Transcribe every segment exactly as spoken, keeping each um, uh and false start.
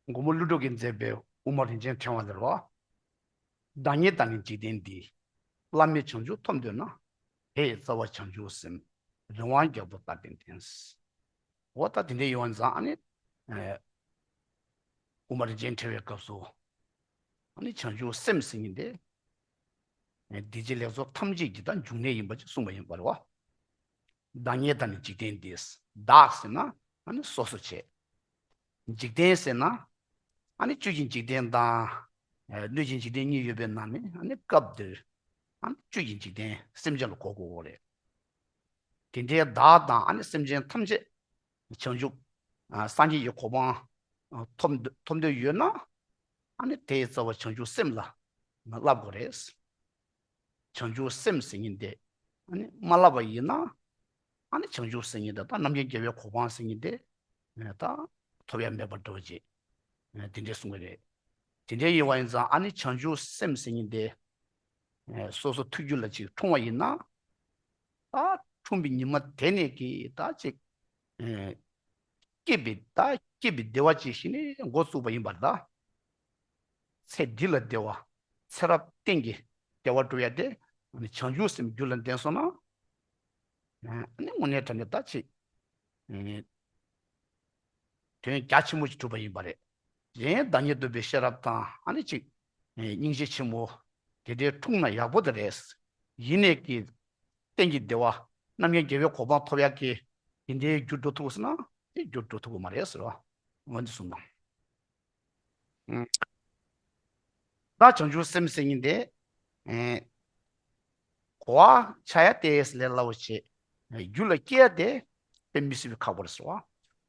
མགོན་པོ་ཀླུ་སྒྲུབ་ཀྱིས་མཛད་པའི་དབུ་མ་རིན་ཆེན་ཕྲེང་བ་ལས་རོ། བདག་ཉིད་དང་ནི་འཇིག་རྟེན་འདི། བླ་མེད་བྱང་ཆུབ་ཐོབ་འདོད་ན། དེ་ཡི་རྩ་བ་བྱང་ཆུབ་སེམས། རིག་དབང་རྒྱལ་པོ་ལྟར་ལྡན་ལྡན། འོ་ད་དེ་འདྲའི་ཡོང་བ་ཙང་ཨ་ནི། ཨེ། དབུ་མ་རིན་ཆེན་ཕྲེང་བའི་སྐབས་སུ། ཨ་ནི་བྱང་ཆུབ་སེམས་ཟེར་མཁན་དེ། ཨེ། འདི་ཕྱི་ལེགས་ཚོགས་ཐམས་ཅད་ཀྱི་ད་འབྱུང་གནས་ཡིན་པ་ཅིག་གསུངས་པ་ཡིན་པ་རེད་བ། བདག་ཉིད་དང་ནི་འཇིག་རྟེན་འདི། བདག་ཟེར་ན་ཨ་ནི་སོ་སོ་བྱས། འཇིག་རྟེན་ཟེར་ན། ཨ་ནི་བཅུད་ཀྱི་འཇིག་རྟེན་དང་། ཨེ། སྣོད་ཀྱི་འཇིག་རྟེན་གཉིས་ཡོད་པའི་ནང་ནས་ཨ་ནི་སྐབས་འདིར། ཨ་ནི་བཅུད་ཀྱི་འཇིག་རྟེན་སེམས་ཅན་ལ་གོ་དགོས་པ་རེད། དེ་འདྲའི་བདག་དང་ཨ་ནི་སེམས་ཅན་ཐམས་ཅད་བྱང་ཆུབ། ཨ། སངས་རྒྱས་ཀྱི་གོ་འཕང་། ཨ། ཐོབ་འདོད་ཐོབ་འདོད་ཡོད་ན། ཨ་ནི་དེའི་རྩ་བ་བྱང་ཆུབ་སེམས་ལ་བསླབ་དགོས་རེད། བྱང་ཆུབ་སེམས་ཟེར་མཁན་དེ་ཨ་ནི་མ་བསླབ་པ་ཡིན་ན། ཨ་ནི་བྱང་ཆུབ་ཟེར་མཁན་དེ་དང་རྣམ་མཁྱེན་རྒྱལ་བའི་གོ་འཕང་ཟེར་མཁན་དེ་ད་ཐོབ་ཡ་མེད་པ་འདྲ་བོ་ཅིག། དེ་འདྲས་གསུང་གི་རེད། དེ་འདྲས་ཡིན་པ་ཡིན་ཙང་ཨ་ནི་བྱང་ཆུབ་སེམས་ཟེར་མཁན་དེ། སོ་སོ་ཐུགས་རྒྱུད་ལ་ཅིག་འཁྲུངས་པ་ཡིན་ན། ད་འཁྲུངས་པའི་ཉི་མ་དེ་ནས་ཀྱི་ད་ཅིག། སྐྱེས་པའི་ད་སྐྱེས་པའི་བདེ་བ་ཅིག་གཞི་ནས་འགོ་བཙུགས་པ་ཡིན་པར་ད། ཚེ་འདི་ལ་བདེ་བ། ཚེ་རབས་གཏན་གྱི་བདེ་བ་སྒྲུབ་ཡ་དེ་བྱང་ཆུབ་སེམས་རྒྱུད་ལ་ལྡན་སོང་ན། ཨ་ནི་དངོས་གནས་དྲང་གནས་ད་ཅིག། དོན་རྒྱ་ཆེན་པོ་ཞིག་གྲུབ་པ་ཡིན་པ་རེད། གཞན་བདག་ཉིད་རྟོགས་པའི་ཤེས་རབ་དང་ཨ་ནི་ཅིག། སྙིང་རྗེ་ཆེན་མོ། དེ་འདྲའི་འཁྲུངས་ན་ཡག་པོ་དེ་རེད། ཡིན་ནས་ཀྱི། གཏན་གྱི་བདེ་བ། རྣམ་མཁྱེན་རྒྱལ་བའི་གོ་འཕང་ཐོབ་ཡག་གི། དེ་འདྲའི་རྒྱུ་འགྲོ་ཐུབ་ཟེར་ན། དེ་རྒྱུ་འགྲོ་ཐུབ་ཀྱི་མ་རེད་ཟེར་བ། འོ་འདི་གསུངས་དང་། ད་བྱང་ཆུབ་སེམས་ཟེར་མཁན་དེ། ཨེ། གོ་བ་ཆགས་ཡ་དེ་ལས་སླ་བོ་བྱེད། རྒྱུད་ལ་སྐྱེ་ཡ་དེ་དཔེ་མི་སྲིད་པའི་ཁག་པོ་རེད་ཟེར་བ།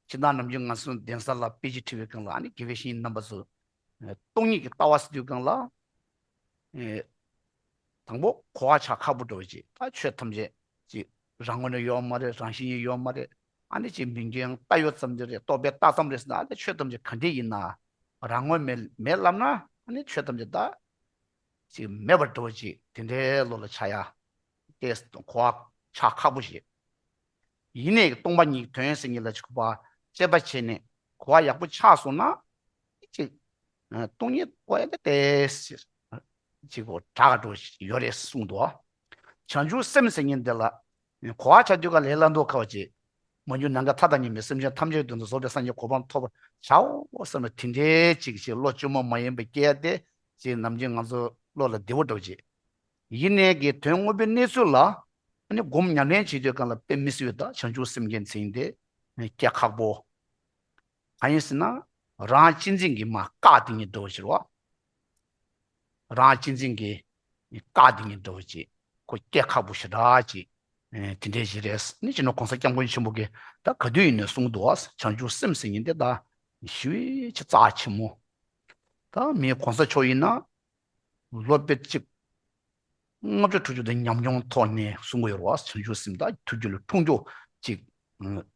ཕྱི་ནང་ནམ་རྒྱུན་ང་ཚོ་གདན་ས་ལ་དཔེ་ཆ་ཁྲིད་པའི་སྒང་ལ་ཨ་ནི་དགེ་བའི་བཤེས་གཉེན་རྣམ་པ་ཚོ། ཨེ། སྟོང་ཉིད་ཀྱི་ལྟ་བ་ཟེར་དུས་སྒང་ལ། ཨེ། དང་པོ་གོ་བ་ཆགས་ཁག་པོ་འདྲ་བོ་ཅིག། ད་ཆོས་ཐམས་ཅད་ཅིག་རང་ངོས་ནས་ཡོད་མ་རེད། རང་བཞིན་ཡོད་མ་རེད། ཨ་ནི་ཅིག་མི་མགོའི་ལྟ་ཡོད་ཙམ་དེ་རེད། རྟོག་པས་ལྟ་ཙམ་རེད་ཟེར་ན་ཨ་ནི་ཆོས་ཐམས་ཅད་ག་འདྲས་ཡིན་ན། རང་ངོས་མེད་མེད་ལབ་ན་ཨ་ནི་ཆོས་ཐམས་ཅད་ད་ཅིག་མེད་པ་འདྲ་བོ་ཅིག་དེ་འདྲའི་བློ་ལ་འཆར་ཡ། དེ་གོ་བ་ཆགས་ཁག་པོ་ཞིག། ཡིན་ནའི་སྟོང་པ་ཉིད་དོན་ཟེར་མཁན་ལ་ཅིག་གོ་བ་དཔྱད་པ་བྱས་ནས་གོ་བ་ཡག་པོ་ཆགས་སོང་ན། ཅིག། སྟོང་ཉིད་གོ་ཡ་དེ་ཏེ། ཅིག་གོ་དྲག་འགྲོ་ཡོད་རེད་གསུངས་འདུག། བྱང་ཆུབ་སེམས་ཟེར་མཁན་དེ་ལ་གོ་བ་ཆགས་དུས་ག་ལས་ལ་འདུག་ཁ་བ་ཅིག། མ་གྱུར་ནམ་མཁའ་མཐའ་དང་མཉམ་པའི་སེམས་ཅན་ཐམས་ཅད་དོན་དུ་རྫོགས་པའི་སངས་རྒྱས་གོ་འཕང་ཐོབ་པར་བྱའོ་བསམ་པ་དེ་འདྲའི་ཅིག་ཅིག་བློ་བཅོས་མ་མ་ཡིན་པ་སྐྱེ་ཡ་དེ་ཅིག་ནམ་རྒྱུན་ང་ཚོ་བློ་ལ་བདེ་བོ་འགྲོ་ཅིག། ཡིན་ནའི་གི་དོན་དངོས་པོའི་གནས་ཚུལ་ལ་ཨ་ནི་སྒོམ་ཉམས་ལེན་བྱེད་དུས་གང་ལ་དཔེ་མི་སྲིད་པའི་ད་བྱང་ཆུབ་སེམས་ཀྱི་མཚན་དེ་སྐྱེ་ཁག་པོ། གང་ཡིན་ཟེར་ན། རང་གཅེས་འཛིན་གྱི་མ་བཀག་དེ་ཉིད་འདྲ་བོ་ཞིག་རེད་བ། རང་གཅེས་འཛིན་གྱི་བཀག་དེ་ཉིད་འདྲ་བོ་ཅིག་ཁོ་སྐྱེ་ཁག་པོ་ཞེ་དྲག་ཅིག། ཨེ། དེ་འདྲའི་ཞིག་རེད། ནི་སྤྱི་ནོར་གོང་ས་སྐྱབས་མགོན་ཆེན་པོ་གིས་ད་ག་དུས་ཡིན་ནའི་གསུངས་འདུག་བ། བྱང་ཆུབ་སེམས་ཟེར་མཁན་དེ་ད་ཞེ་པོ་ཅིག་རྩ་ཆེན་མོ། ད་མི་གོང་ས་མཆོག་ཡིན་ན། ལོ་དཔེ་གཅིག་ལྔ་བཅུ་དྲུག་ཅུ་དེ་ཉམས་མྱོང་ཐོག་ནས་གསུང་གི་ཡོད་རེད་བ། བྱང་ཆུབ་སེམས་དང་ཐུགས་རྒྱུད་ལ་འཁྲུངས་རྒྱུ་ཅིག་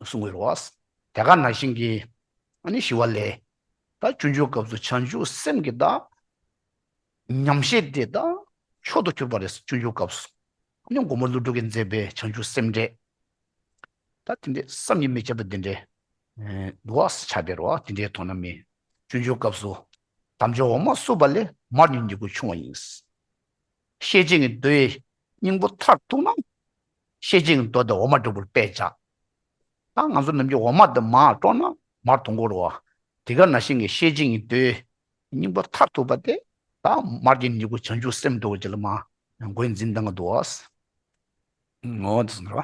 གསུང་གི་ཡོད་རེད་བ། དེ་ག་ནང་བཞིན་གྱི་ཨ་ནི་ཞི་བ་ལྷས་ད་སྤྱོད་འཇུག་སྐབས་སུ་བྱང་ཆུབ་སེམས་ཀྱི་ད་ཉམས་བཞེས་དེ་ད་མཆོག་ཏུ་གྱུར་པ་རེད། སྤྱོད་འཇུག་སྐབས་སུ་ཨ་ནི་མགོན་པོ་ཀླུ་སྒྲུབ་ཀྱིས་མཛད་པའི་བྱང་ཆུབ་སེམས་འགྲེལ། ད་དེ་འདྲའི་བསམ་གྱིས་མི་ཁྱབ་པ་དེ་འདྲའི་འདུག་བ། ཆ་དེ་རོ་དེ་འདྲའི་ཐོག་ན་མི་སྤྱོད་འཇུག་སྐབས་སུ་དམ་ཆོས་འོ་མ་བསྲུབས་པ་ལས་མར་གྱི་མྱུ་གུ་ཕྱུང་བ་ཡིན། ཤེས་བྱའི་མདོའི་སྙིང་པོ་མཐར་ཐུག་ན། ཤེས་བྱའི་མདོ་དེ་འོ་མ་འབྲས་བུར་དཔེ་བྱ། ད་ང་ཚོ་ནམ་རྒྱུན་འོ་མ་དེ་མར་དཀྲོལ་ན་མར་འཐུང་དགོས་རེད་བ། དེ་ག་ནང་བཞིན་གྱི་ཤེས་བྱའི་མདོའི་སྙིང་པོ་མཐར་ཐུག་པ་དེ་ད་མར་གྱི་མྱུ་གུ་བྱང་ཆུབ་སེམས་འདྲ་བོ་ཅིག་ལ་མར་འགོས་འཛིན་བཏང་གི་འདུག་བ། ངོ་བོ་དེ་ཟེར་བ།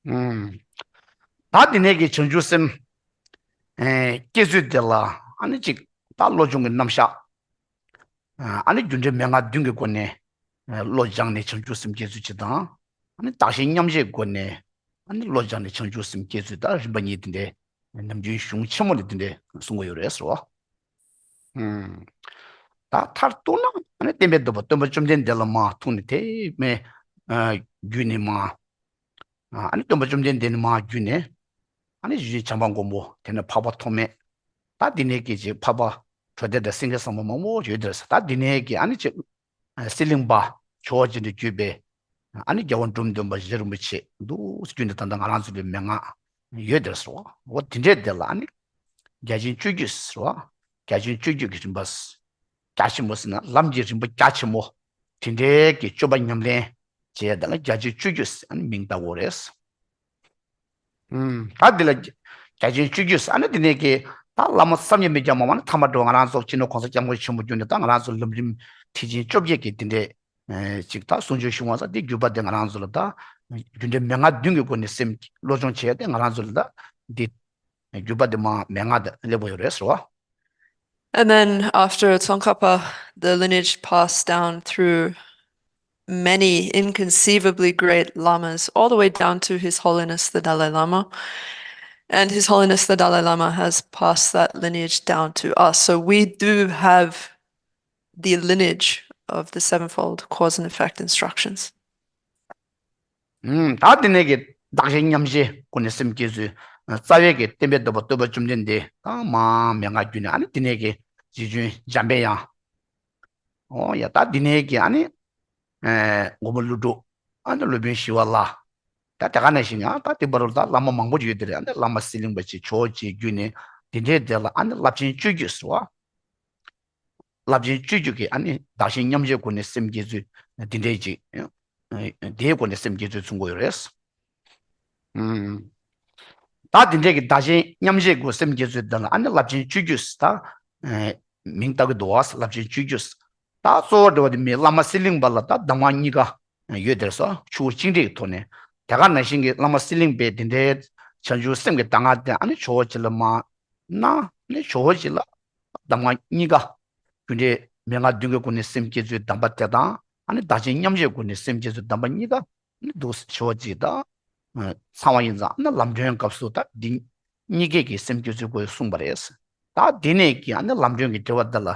ཨུམ། ད་དེ་ནས་ཀྱི་བྱང་ཆུབ་སེམས། ཨེ། སྐྱེ་ཚུལ་དེ་ལ་ཨ་ནི་ཅིག་ད་བློ་སྦྱོང་གི་རྣམ་གཞག། ཨ་ནི་རྒྱུ་འབྲས་མན་ངག་བདུན་གྱི་སྒོ་ནས། ཨེ། བློ་སྦྱངས་ནས་བྱང་ཆུབ་སེམས་སྐྱེ་ཚུལ་གཅིག་དང་། ཨ་ནི་བརྟག་ཞིབ་མཉམ་བཞེས་སྒོ་ནས། ཨ་ནི་བློ་སྦྱངས་ནས་བྱང་ཆུབ་སེམས་སྐྱེ་ཚུལ་དང་རིམ་པ་གཉིས་དེ་འདྲའི་ནམ་རྒྱུན་གཞུང་ཆེན་མོ་ལ་དེ་འདྲའི་གསུང་གི་ཡོད་རེད་ཟེར་བ། ཨུམ། ད་མཐར་གཏུགས་ན་ཨ་ནི་བསྟན་པའི་བདག་པོ་སྟོན་པ་བཅོམ་ལྡན་འདས་ལ་མར་ཐུག་ནས་དེ་མའི་ཨ་བརྒྱུད་ནས་མར། ཨ་ནི་སྟོན་པ་བཅོམ་ལྡན་འདས་ནས་མར་བརྒྱུད་ནས། ཨ་ནི་གཞུང་ཆེན་བྱམས་པ་མགོན་པོ་དེ་ནས་འཕགས་པ་ཐོགས་མེད། ད་དེ་ནས་ཀྱི་ཅིག་འཕགས་པ་གྲོལ་སྡེ་དང་སེང་གེ་བཟང་པོ་མང་པོ་ཡོད་དེ་རེད། ད་དེ་ནས་ཀྱི་ཨ་ནི་ཅིག་གསེར་གླིང་པ་ཇོ་བོ་རྗེ་འདྲ་བརྒྱུད་པའི་ཨ་ནི་རྒྱལ་བ་འབྲོམ་སྟོན་པ་རྗེ་རིན་པོ་ཆེ་འདུག་བརྒྱུད་ནས་ད་ལྟ་ང་རང་ཚོ་ལ་མན་ངག་ཡོད་དེ་རེད། འོ་དེ་འདྲའི་དེ་ལ་ཨ་ནི། རྒྱ་ཆེན་སྤྱོད་བརྒྱུད་ཟེར་བ། རྒྱ་ཆེན་སྤྱོད་བརྒྱུད་ཀྱི་རིམ་པ། རྒྱ་ཆེན་མོ་ཟེར་ན་ལམ་གྱི་རིམ་པ་རྒྱ་ཆེན་མོ། དེ་འདྲའི་གི་སྤྱོད་པ་ཉམས་ལེན་བྱེད་ཡ་དེ་ལ་རྒྱ་ཆེན་སྤྱོད་བརྒྱུད་ཟེར་ཨ་ནི་མིང་བཏགས་ཡོད་རེད། ཨུམ། ད་འདི་ལ་རྒྱ་ཆེན་སྤྱོད་བརྒྱུད་ཟེར་ཨ་ནི་འདི་ནས་ཀྱི་ད་བླ་མ་བསམ་ཡས་མེད་ཀྱང་མ་མ་ནི་ཐ་མ་འགྲོ་ང་རང་ཚོ་སྤྱི་ནོར་གོང་ས་སྐྱབས་མགོན་ཆེན་པོ་བརྒྱུད་ནས་ད་ང་རང་ཚོ་ལམ་རིམ་ཁྲིད་ཆེན་བཅོ་བརྒྱད་ཀྱི་འདི་འདྲའི་ཅིག་ད་གསུང་ཆོས་ཞུ་བ་ས་འདི་བརྒྱུད་པ་དེ་ང་རང་ཚོ་ལ་ད་རྒྱུ་འབྲས་མན་ངག་བདུན་གྱི་སྒོ་ནས་སེམས་བློ་སྦྱོང་བྱས་ཏེ་ང་རང་ཚོ་ལ་ད་འདི་བརྒྱུད་པ་དེ་མ་མན་ངག་དེ་སླེབས་པ་ཡོད་རེད་ཟེར་བ། And then after Tsongkhapa, the lineage passed down through many inconceivably great lamas, all the way down to His Holiness the Dalai Lama. And His Holiness the Dalai Lama has passed that lineage down to us. So we do have the lineage of the sevenfold cause and effect instructions. ད་དེ་ནས་ཀྱི་བདག་གཞན་མཉམ་བརྗེའི་སྒོ་ནས་སེམས་བསྐྱེད་ཚུལ། རྩ་བའི་གི་བསྟན་པའི་ཟློས་པ་བསྟོད་པ་བཅོམ་ལྡན་འདས་དང་མ་མན་ངག་བརྒྱུད་ནས་ཨ་ནི་དེ་ནས་ཀྱི་རྗེ་བཙུན་འཇམ་པའི་དབྱངས། ཨོ་ཡ་ད་དེ་ནས་ཀྱི་ཨ་ནི་མགོན་པོ་ཀླུ་སྒྲུབ། ཨ་ནི་སློབ་དཔོན་ཞི་བ་ལྷ། ད་དེ་ག་ནང་བཞིན་ཡང་ད་དེ་བར་དུ་ད་བླ་མ་མང་པོ་ཡོད་དེ་རེད། ཨ་ནི་བླ་མ་གསེར་གླིང་པ་ཅིག་ཇོ་བོ་རྗེ་བརྒྱུད་ནས་དེ་འདྲའི་དེ་ལ་ཨ་ནི་རླབས་ཆེན་སྤྱོད་བརྒྱུད་ཟེར་བ། རླབས་ཆེན་སྤྱོད་བརྒྱུད་ཀྱི་ཨ་ནི་བདག་གཞན་མཉམ་བརྗེའི་སྒོ་ནས་སེམས་བསྐྱེད་ཚུལ་འདི་འདྲའི་ཅིག་དེའི་སྒོ་ནས་སེམས་བསྐྱེད་ཚུལ་མཚོན་གྱི་ཡོད་རེད། ད་འདི་འདྲའི་གི་བདག་གཞན་མཉམ་བརྗེའི་སྒོ་སེམས་བསྐྱེད་ཚུལ་འདི་ལ་ཨ་ནི་རླབས་ཆེན་སྤྱོད་བརྒྱུད་ཟེར་ད་མིང་བཏགས་ཀྱི་འདུག་བ། རླབས་ཆེན་སྤྱོད་བརྒྱུད་ཟེར་ད་གཙོ་བོ་འདྲ་བ་དེ་མི་བླ་མ་གསེར་གླིང་པ་ལ་ད་གདམས་ངག་གཉིས་ཀ་ཡོད་དེ་རེད་སོ། ཆུ་བོ་གཅིག་འདྲེས་ཀྱི་ཐོག་ནས་དེ་ག་ནང་བཞིན་གྱི་བླ་མ་གསེར་གླིང་པས་དེ་འདྲའི་བྱང་ཆུབ་སེམས་ཀྱི་གདམས་ངག་དེ་ཨ་ནི་ཇོ་བོ་རྗེ་ལ་མ་གནང་ནས་ཇོ་བོ་རྗེ་ལ་གདམས་ངག་གཉིས་ཀ་རྒྱུ་འབྲས་མན་ངག་བདུན་གྱི་སྒོ་ནས་སེམས་བསྐྱེད་ཚུལ་གདམས་པ་དེ་དང་ཨ་ནི་བདག་གཞན་མཉམ་བརྗེའི་སྒོ་ནས་སེམས་བསྐྱེད་ཚུལ་གདམས་པ་གཉིས་ཀ་ཨ་ནི་འདུག་ཇོ་བོ་རྗེ་དང་ཚང་བ་ཡིན་ཙང་ཨ་ནི་ལམ་སྒྲོན་སྐབས་སུ་ད་འདི་གཉིས་ཀའི་གི་སེམས་བསྐྱེད་ཚུལ་སྐོར་གསུངས་པ་རེད། ད་འདི་ནས་ཀྱི་ཨ་ནི་ལམ་སྒྲོན་གྱི་འགྲེལ་པ་འདི་ལ་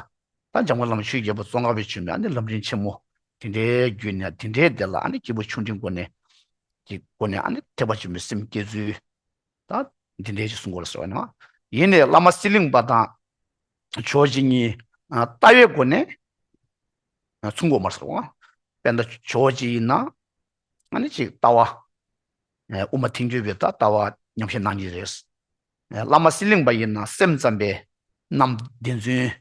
ད་འཇམ་མགོན་བླ་མ་ཆོས་ཀྱི་རྒྱལ་པོ་ཙོང་ཁ་པས་བྱོན་པའི་ཨ་ནི་ལམ་རིམ་ཆེན་མོ་དེ་འདྲའི་བརྒྱུད་ནས་དེ་འདྲའི་དེ་ལ་ཨ་ནི་སྐྱེས་བུ་ཆུང་འབྲིང་སྒོ་ནས་ཀྱི་སྒོ་ནས་ཨ་ནི་ཐེག་པ་ཆེན་པོའི་སེམས་བསྐྱེད་ཚུལ་ད་འདི་འདྲའི་ཅིག་གསུང་དགོས་ལ་ཟེར་བ་ཡིན་ནོ། ཡིན་ནའི་བླ་མ་གསེར་གླིང་པ་དང་ཇོ་བོ་རྗེ་གཉིས་ལྟ་བའི་སྒོ་ནས་མཚུངས་དགོས་མ་ཟེར་བ། དཔེར་ན་ཇོ་བོ་རྗེ་ཡིན་ན་ཨ་ནི་ཅིག་ལྟ་བ་དབུ་མ་ཐལ་འགྱུར་བའི་ད་ལྟ་བ་ཉམས་བཞེས་གནང་གི་རེད། བླ་མ་གསེར་གླིང་པ་ཡིན་ན་སེམས་ཙམ་པའི་རྣམ་བདེན་རྫུན།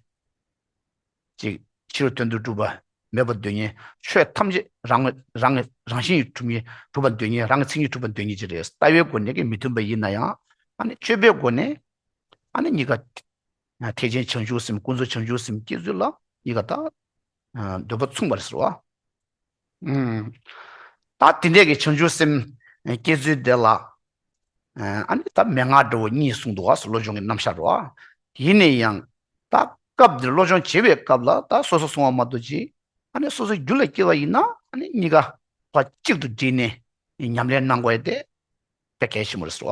ཅིག་ཕྱི་རོལ་དོན་དུ་གྲུབ་པ་མེད་པར་འདོད་མཁན། ཆོས་ཐམས་ཅད་རང་རང་རང་བཞིན་གྱིས་གྲུབ་མཁན་གྲུབ་པར་འདོད་མཁན། རང་གི་མཚན་ཉིད་གྲུབ་པར་འདོད་མཁན་ཅིག་རེད། ལྟ་བའི་སྒོ་ནས་ཀྱི་མི་མཐུན་པ་ཡིན་ན་ཡང་ཨ་ནི་སྤྱོད་པའི་སྒོ་ནས་ཨ་ནི་གཉིས་ཀ་ཐེག་ཆེན་བྱང་ཆུབ་སེམས་ཀུན་རྫོབ་བྱང་ཆུབ་སེམས་སྐྱེ་ཚུལ་ལ་གཉིས་ཀ་ད་འདོད་པ་མཚུངས་པ་རེད་ཟེར་བ། ད་དེ་འདྲས་ཀྱི་བྱང་ཆུབ་སེམས་སྐྱེ་ཚུལ་དེ་ལ་ཨ་ནི་ད་མན་ངག་འདྲ་བོ་གཉིས་གསུངས་འདུག་བ། བློ་སྦྱོང་གི་རྣམ་གཞག་རོ། ཡིན་ནའི་ཡང་ད་སྐབས་འདིར་བློ་སྦྱོང་བྱེད་པའི་སྐབས་ལ་ད་སོ་སོ་གསུང་བ་མ་གཏོགས་ཅིག་ཨ་ནི་སོ་སོའི་རྒྱུད་ལ་སྐྱེ་བ་ཡིན་ན་ཨ་ནི་གཉིས་ཀ་ཕར་གཅིག་ཏུ་བསྒྲིལ་ནས་ཉམས་ལེན་གནང་དགོས་ཏེ་དེ་གལ་ཆེན་པོ་རེད་ཟེར་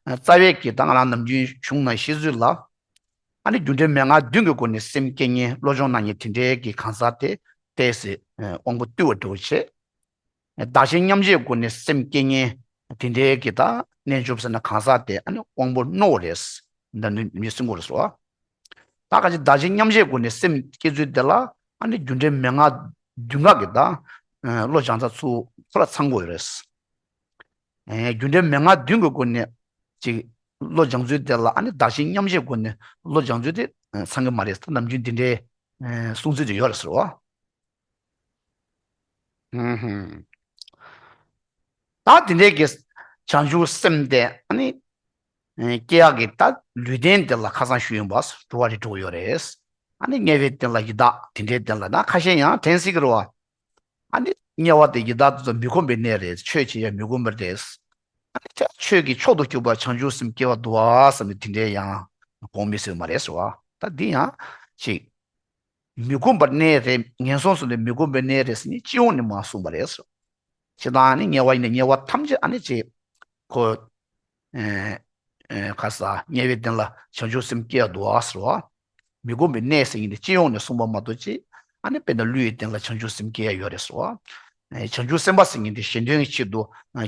བ། རྩ་བའི་གི་ད་ང་རང་ནམ་རྒྱུན་གཞུང་ནང་བཤད་ཚུལ་ལ་ཨ་ནི་རྒྱུ་འབྲས་མན་ངག་བདུན་གྱི་སྒོ་ནས་སེམས་བསྐྱེད་མཁན་བློ་སྦྱོང་གནང་མཁན་དེ་འདྲའི་གི་གང་ཟག་དེ་ཏོག་ཙམ་དབང་པོ་རྟུལ་བ་འདྲ་བོ་བྱེད། བདག་གཞན་མཉམ་བརྗེའི་སྒོ་ནས་སེམས་བསྐྱེད་མཁན་དེ་འདྲའི་གི་ད་རྣལ་འབྱོར་པ་ཟེར་ན་གང་ཟག་དེ་ཨ་ནི་དབང་པོ་རྣོ་བ་རེད། འདི་ནི་མི་སྲིན་གོ་རེད་ཟེར་བ། ད་ག་ཅི་བདག་གཞན་མཉམ་བརྗེའི་སྒོ་ནས་སེམས་བསྐྱེད་ཚུལ་དེ་ལ་ཨ་ནི་རྒྱུ་འབྲས་མན་ངག་བདུན་ཀ་གི་ད་བློ་སྦྱང་ས་ཚུར་ཁོ་ལ་ཚང་དགོས་རེད། རྒྱུ་འབྲས་མན་ངག་བདུན་གྱི་སྒོ་ནས་ཅིག་བློ་སྦྱང་ཚུལ་དེ་ལ་ཨ་ནི་བདག་གཞན་མཉམ་བརྗེའི་སྒོ་ནས་བློ་སྦྱང་ཚུལ་དེ་ཚང་གི་མ་རེད། ད་ནམ་རྒྱུན་འདི་འདྲའི་གསུང་ཚུལ་དེ་ཡོད་རེད་ཟེར་བ། ད་དེ་འདྲའི་གི་བྱང་ཆུབ་སེམས་དེ་ཨ་ནི་སྐྱེ་ཡག་གི་ད་ལུས་རྟེན་དེ་ལ་ཁ་སང་ཞུས་ཡིན་པ་འགྲོ་བ་རེ་འགྲོ་གི་ཡོད་རེད། ཨ་ནི་དམྱལ་བའི་གཏིང་ལ་ཡི་དྭགས་དེ་འདྲའི་གཏིང་ལ་ད་ཁ་ཤས་ཡང་དྲན་སྲིད་ཀྱི་རེད་བ། ཨ་ནི་དམྱལ་བ་དེ་ཡི་དྭགས་དེ་ཚོ་མི་ཁོམ་པའི་གནས་རེད། ཆོས་བྱེད་ཡ་མི་ཁོམ་པ་རེད། ཨ་ནི་ཆ་ཆོས་ཀྱི་མཆོག་ཏུ་གྱུར་པ་བྱང་ཆུབ་སེམས་སྐྱེ་བ་འདུག་བ་བསམ་ནས་དེ་འདྲའི་ཡང་དགོངས་མི་སྲིད་པ་མ་རེད་ཟེར་བ། ད་འདི་ཡང་ཅིག་མི་ཁོམ་པར་གནས་རེད། ངན་སོང་གསུམ་ནི་མི་ཁོམ་པའི་གནས་རེད་ཟེར་ནས་སྤྱི་ཡོངས་ནས་མ་གསུངས་པ་རེད་ཟེར། སྤྱིར་བཏང་ནི་དམྱལ་བ་ཡིན་ན་དམྱལ་བ་ཐམས་ཅད་ཨ་ནི་ཅིག་ཁོ། ཨེ་ཨེ་ཁ་ས་དམྱལ་བའི་གཏིང་ལ་བྱང་ཆུབ་སེམས་སྐྱེ་ཡ་འདུག་བ་ཟེར་བ། མི་ཁོམ་པའི་གནས་ཟེར་མཁན་དེ་སྤྱི་ཡོངས་ནས་གསུངས་པ་མ་གཏོགས་ཅིག་ཨ་ནི་དཔེར་ན་ཀླུ་ཡི་གཏིང་ལ་བྱང་ཆུབ་སེམས་སྐྱེ་ཡ་ཡོད་རེད་ཟེར་བ། ཨེ་བྱང་ཆུབ་སེམས་དཔའ་ཟེར་མཁན་དེ་གཞན་དོན་གྱི་ཆེད་དུ་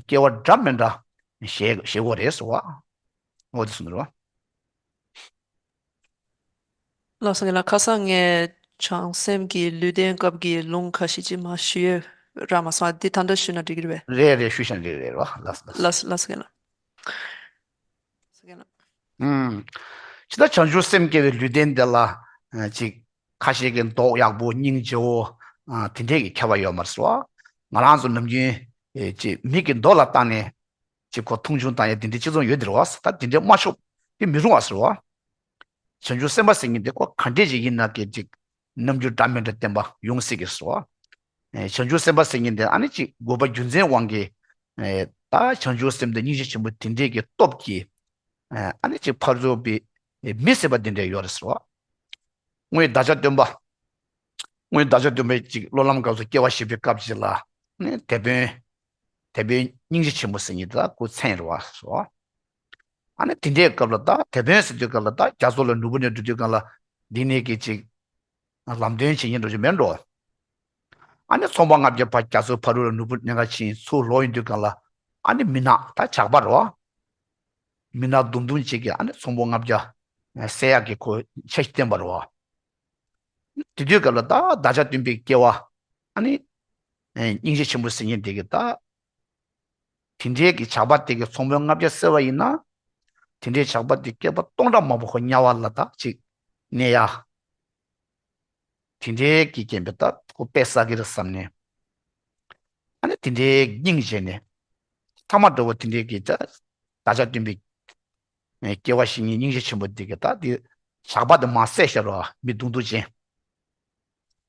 སྐྱེ་བ་འདྲ་མི་འདྲ་བཞེས་བཞེས་དགོས་རེད་ཟེར་བ། འོ་དེ་གསུངས་འདུག་བ། ལགས་སོ་རྒན་ལགས། ཁ་སང་ངས་བྱང་སེམས་ཀྱི་ལུས་རྟེན་སྐབས་ཀྱི་ལུང་ཁ་ཤས་ཅིག་མར་ཞུ་ཡས་རག་མ་སོང་། འདི་ད་ལྟ་ཞུས་ན་འགྲིག་གི་རེད་པས། རེད་རེད། ཞུས་ཤག་འགྲིག་གི་རེད་རོ། ལགས་སོ་ལགས་སོ། ལགས་ལགས་སོ་རྒན་ལགས། ལགས་སོ་རྒན་ལགས། ཨུམ། ཇི་ལྟར་བྱང་ཆུབ་སེམས་སྐྱེ་བའི་ལུས་རྟེན་དེ་ལ་ཅིག་ཁ་ཤས་ཀྱིས་མདོག་ཡག་པོ་སྙིང་རྗེ་བོ་དེ་འདྲས་ཀྱི་ཁྱད་པར་ཡོད་མ་རེད་ཟེར་བ། ང་རང་ཚོ་ནམ་རྒྱུན་ཅིག་མིག་གི་མདོག་ལ་བལྟས་ནས་ཅིག་ཁོ་མཐོང་ཆུང་བཏང་ཡ་དེ་འདྲས་གཅིག་མཚུངས་ཡོད་དེ་རེད་བ། ད་དེ་འདྲས་མ་ཆོག་དེ་མི་རུང་བ་ཟེར་བ། བྱང་ཆུབ་སེམས་དཔའ་ཟེར་མཁན་དེ་ཁོ་ག་འདྲས་ཅིག་ཡིན་ན་ཀྱེ་ཅིག་རྣམ་འགྱུར་འདྲ་མི་འདྲ་བསྟན་པ་ཡོང་སྲིད་ཀྱི་ཟེར་བ། བྱང་ཆུབ་སེམས་དཔའ་ཟེར་མཁན་དེ་ཨ་ནི་ཅིག་དགོས་པ་རྒྱུ་མཚན་དབང་གིས་ད་བྱང་ཆུབ་སེམས་དང་སྙིང་རྗེ་ཆེན་པོ་དེ་འདྲས་ཀྱི་སྟོབས་ཀྱིས་ཨ་ནི་ཅིག་ཕར་ཚུར་པའི་མི་སྲིད་པ་དེ་འདྲས་ཡོད་རེད་ཟེར་བ། སྔོན་བདག་ཅག་སྟོན་པ། སྔོན་བདག་ཅག་སྟོན་པས་ཅིག་སློབ་ལམ་སྐབས་སུ་སྐྱེ་བ་བཞེས་པའི་སྐབས་ཅིག་ལ་ནི་དེད་དཔོན། དེད་དཔོན་སྙིང་རྗེ་ཆེན་པོ་ཟེར་མཁན་དེ་ད་སྐུ་མཚན་རེད་བ་ཟེར་བ། ཨ་ནི་དེ་འདྲའི་སྐབས་ལ་ད་དེད་དཔོན་ཟེར་དུས་སྐབས་ལ་ད་རྒྱ་མཚོ་ལ་ནོར་བུ་ནས་འགྲོ་དུས་སྒང་ལ་འདི་ནས་ཀྱི་ཅིག་ལམ་སྟོན་བྱེད་མཁན་འགྲོ་རྒྱུ་མེད་འགྲོ། ཨ་ནི་ཚོང་པ་ལྔ་བརྒྱ་ཕར་རྒྱ་མཚོའི་ཕ་རོལ་ལ་ནོར་བུ་ལེན་ག་ཕྱིན་ཚུར་ལོག་ཡོང་དུས་སྒང་ལ་ཨ་ནི་མི་ནག་ད་ཇག་པ་རེད་བ། མི་ནག་དུམ་དུམ་ཅིག་གིས་ཨ་ནི་ཚོང་པ་ལྔ་བརྒྱ་བསད་ཡག་གི་ཁོ་འཆར་གཞི་བཏིང་པ་རེད་བ། དེ་དུས་སྐབས་ལ་ད་བདག་ཅག་སྟོན་པའི་སྐྱེ་བ་ཨ་ནི་སྙིང་རྗེ་ཆེན་པོ་ཟེར་མཁན་དེ་གིས་ད་དེ་འདྲའི་གི་ཇག་པ་དེ་གིས་ཚོང་དཔོན་ལྔ་བརྒྱ་བསད་པ་ཡིན་ན། དེ་འདྲའི་ཇག་པ་དེ་སྐྱེས་པ་སྟོང་ཕྲག་མང་པོ་ཁོ་དམྱལ་བ་ལ་ད་ཅིག་གནས་ཡ། དེ་འདྲའི་གི་རྐྱེན་པས་ད་ཁོ་དཔེ་བསགས་ཀྱི་རེད་བསམ་ནས། ཨ་ནི་དེ་འདྲའི་སྙིང་རྗེ་ནས། ཐ་མ་འགྲོ་བ་དེ་འདྲའི་གི་ད་བདག་ཅག་སྟོན་པའི་སྐྱེ་བ་བཞེས་མཁན་སྙིང་རྗེ་ཆེན་པོ་དེ་གིས་ད་དེ་ཇག་པ་དེ་མར་བསད་ཤག་རོ། མི་གདུང་འདུག་ཅན།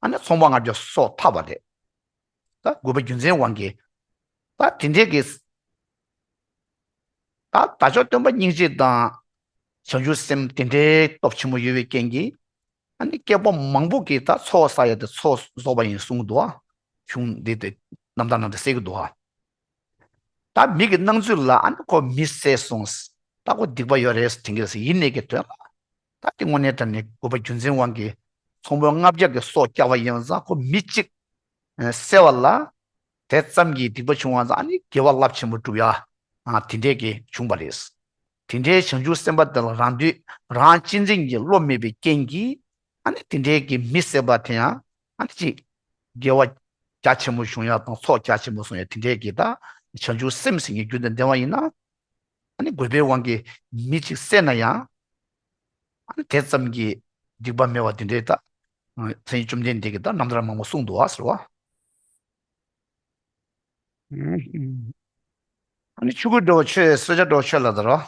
ཨ་ནི་ཚོང་པ་ལྔ་བརྒྱ་སྲོག་ཐར་བ་རེད། ད་དགོས་པ་རྒྱུ་མཚན་དབང་གིས། ད་དེ་འདྲའི་གི་ད་བདག་ཅག་སྟོན་པ་སྙིང་རྗེ་དང་བྱང་ཆུབ་སེམས་དེ་འདྲའི་སྟོབས་ཆེན་མོ་ཡོད་པའི་རྐྱེན་གྱིས། ཨ་ནི་སྐྱེ་བོ་མང་པོ་གིས་ད་ཚོགས་བསགས་ཡ་དེ་ཚོགས་རྫོགས་པ་ཡིན་གསུངས་འདུག་ཨ། གཞུང་འདི་དེ་རྣམ་ཐར་ནང་དུ་གསལ་གྱི་འདུག་ཨ། ད་མི་གི་སྣང་ཚུལ་ལ་ཨ་ནི་ཁོ་མི་བསད་སོང་། ད་ཁོ་སྡིག་པ་ཡོད་རེད་དྲན་གྱི་རེད་ཟེར་ཡིན་ནའི་གི་དོན་ལ། ད་དེ་དངོས་གནས་དྲང་གནས་དགོས་པ་རྒྱུ་མཚན་དབང་གིས་ཚོང་དཔོན་ལྔ་བརྒྱ་གི་སྲོག་བསྐྱབས་པ་ཡིན་ཙང་ཁོ་མི་གཅིག་བསད་པ་ལ་དེ་ཙམ་གྱིས་སྡིག་པ་བྱུང་བ་ཙང་ཨ་ནི་དགེ་བ་རླབས་ཆེན་པོ་སྒྲུབ་ཡ་དེ་འདྲས་ཀྱི་བྱུང་བ་རེད། དེ་འདྲའི་བྱང་ཆུབ་སེམས་དཔའ་དེ་ལ་རང་དུས་རང་གཅེས་འཛིན་གྱི་བློ་མེད་པའི་རྐྱེན་གྱིས་ཨ་ནི་དེ་འདྲས་ཀྱི་མི་བསད་པ་དེ་ཡང་ཨ་ནི་ཅིག་དགེ་བ་རྒྱ་ཆེན་པོ་བྱུང་ཡ་དང་ཚོགས་རྒྱ་ཆེན་པོ་སོང་ཡ་དེ་འདྲས་ཀྱི་ད་བྱང་ཆུབ་སེམས་ཟེར་མཁན་རྒྱུ་དང་ལྡན་པ་ཡིན་ན། ཨ་ནི་དགོས་པའི་དབང་གིས་མི་གཅིག་བསད་ན་ཡང་། ཨ་ནི་དེ་ཙམ་གྱིས་སྡིག་པ་མེད་པ་དེ་འདྲའི་ད། སངས་རྒྱས་བཅོམ་ལྡན་འདས་ཀྱིས་ད་རྣམ་ཐར་མང་པོ་གསུངས་འདུག་བ་ཟེར་བ། ཨ་ནི་ཆུ་ཁོལ་འགྲོ་བ་ཆོས་གསོལ་ཇ་འགྲོ་བ་ཆོས་ལ་ད་རོ།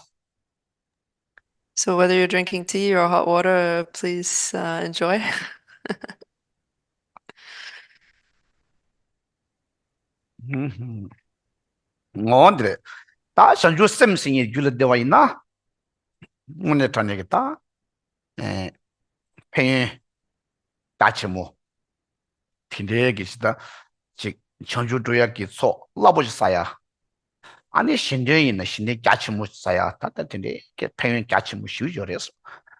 So whether you're drinking tea or hot water, please uh, enjoy. ངོ་བོ་འདི་རེད། ད་བྱང་ཆུབ་སེམས་ཟེར་མཁན་རྒྱུད་ལ་བསྡད་པ་ཡིན་ན། དངོས་གནས་དྲང་གནས་ཀྱི་ད། ཨེ། ཕན་ཡོན་རྒྱ་ཆེན་མོ། དེ་འདྲའི་གི་ཞིག་ད། ཅིག་བྱང་ཆུབ་འགྲོ་ཡག་གི་ཚོགས་རླབས་པོ་ཆེ་བསགས་ཡ། ཨ་ནི་གཞན་དོན་ཡིན་ན་གཞན་དོན་རྒྱ་ཆེན་མོ་བསགས་ཡ་ད་ལྟ་དེ་འདྲའི་གི་ཕན་ཡོན་རྒྱ་ཆེན་མོ་ཞིག་ཡོད་རེད།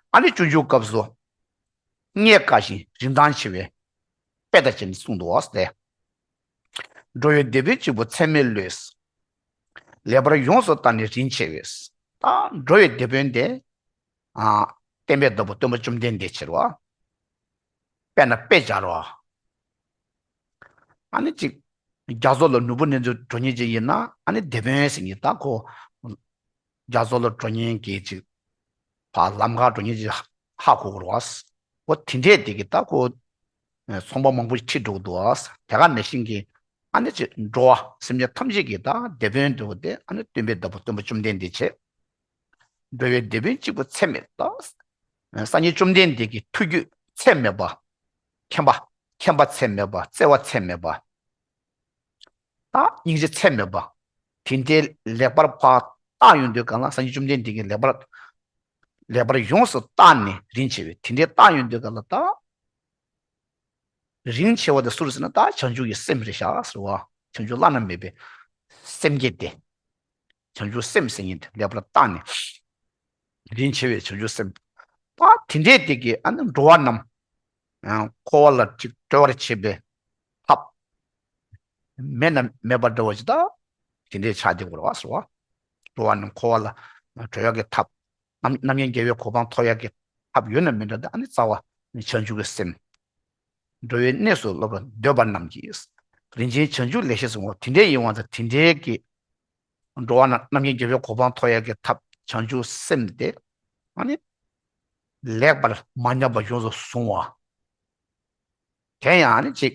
ཨ་ནི་སྤྱོད་འཇུག་སྐབས་སུ། རྙེད་དཀའ་ཞིང་རིན་ཐང་ཆེ་བའི་དཔེ་དང་བཅས་ནས་གསུངས་འདུག་བ་སྟེ། འགྲོ་བའི་དེད་དཔོན་གཅིག་པུ་ཚད་མེད་བློས། ལེགས་པར་ཡོངས་སུ་བརྟགས་ནས་རིན་ཆེ་བས། ད་འགྲོ་བའི་དེད་དཔོན་དེ། ཨ། བསྟན་པའི་བདག་པོ་སྟོན་པ་བཅོམ་ལྡན་འདས་ཕྱིར་བ། དཔེར་ན་དཔེ་སྦྱར་བ། ཨ་ནི་གཅིག་རྒྱ་མཚོ་ལ་ནོར་བུ་ནས་འགྲོ་མཁན་ཅིག་ཡིན་ན་ཨ་ནི་དེད་དཔོན་ཟེར་མཁན་ད་ཁོ། རྒྱ་མཚོ་ལ་འགྲོ་མཁན་གྱི་ཅིག་ཕར་ལམ་ཁར་འགྲོ་མཁན་ཅིག་ཧ་གོ་དགོས་རེད་བ། འོ་དེ་འདྲས་དེ་གི་ད་ཁོ། ཚོང་པ་མང་པོ་ཞིག་ཁྲིད་འགྲོ་གི་འདུག་བ། དེ་ག་ནང་བཞིན་གྱི་ཨ་ནི་ཅིག་འགྲོ་བ་སེམས་ཅན་ཐམས་ཅད་ཀྱི་ད་དེད་དཔོན་འདྲ་བོ་དེ་ཨ་ནི་སྟོན་པའི་བདག་པོ་སྟོན་པ་བཅོམ་ལྡན་འདས་བྱས། འགྲོ་བའི་དེད་དཔོན་གཅིག་པུ་ཚད་མེད་ད། སངས་རྒྱས་བཅོམ་ལྡན་འདས་ཀྱི་ཐུགས་རྒྱུད་ཚད་མེད་པ། མཁྱེན་པ། མཁྱེན་པ་ཚད་མེད་པ། བརྩེ་བ་ཚད་མེད་པ། ད་སྙིང་རྗེ་ཚད་མེད་པ། དེ་འདྲའི་ལེགས་པར་ཕར་བརྟགས་ཡོང་དུས་གང་ལ་སངས་རྒྱས་བཅོམ་ལྡན་འདས་ཀྱིས་ལེགས་པར། ལེགས་པར་ཡོངས་སུ་བརྟགས་ནས་རིན་ཆེ་བས་དེ་འདྲའི་བརྟགས་ཡོང་དུས་གང་ལ་ད། རིན་ཆེ་བ་དེ་སུ་རེད་ཟེར་ན་ད་བྱང་ཆུབ་ཀྱི་སེམས་རེད་ཤག་ཟེར་བ། བྱང་ཆུབ་བླ་ན་མེད་པའི་སེམས་བསྐྱེད་དེ། བྱང་ཆུབ་སེམས་ཟེར་མཁན་དེ་ལེགས་པར་བརྟགས་ནས། རིན་ཆེ་བའི་བྱང་ཆུབ་སེམས། ད་དེ་འདྲས་དེ་གིས་ཨ་ནི་འགྲོ་བ་རྣམས། ཨ། འཁོར་བ་ལ་ཅིག་གྲོལ་བར་བྱེད་པའི་ཐབས། མེད་ན་མེད་པ་འདྲ་བ་ཞིག་ད། དེ་འདྲས་ཆགས་བསྡད་དགོས་རེད་བ་ཟེར་བ། འགྲོ་བ་རྣམས་འཁོར་བ་ལ་གྲོལ་ཡག་གི་ཐབས། རྣམ་རྣམ་མཁྱེན་རྒྱལ་བའི་གོ་འཕང་ཐོབ་ཡག་གི་ཐབས་ཡོད་ན་མེད་ན་ད་ཨ་ནི་རྩ་བ་བྱང་ཆུབ་ཀྱི་སེམས། འགྲོ་བའི་གནས་སུ་སློབ་པར་འདོད་པ་རྣམས་ཀྱིས། རིན་ཆེན་བྱང་ཆུབ་ལེགས་ཤེས་ཟེར་བ་དེ་འདྲའི་ཡིན་བ་དང་དེ་འདྲའི་གི། འགྲོ་བ་རྣམས་རྣམ་མཁྱེན་རྒྱལ་བའི་གོ་འཕང་ཐོབ་ཡག་གི་ཐབས་བྱང་ཆུབ་སེམས་དེ། ཨ་ནི། ལེགས་པར་མ་ཉམས་པ་ཡོངས་སུ་བཟུང་བ། དེ་ཡང་ཨ་ནི་ཅིག་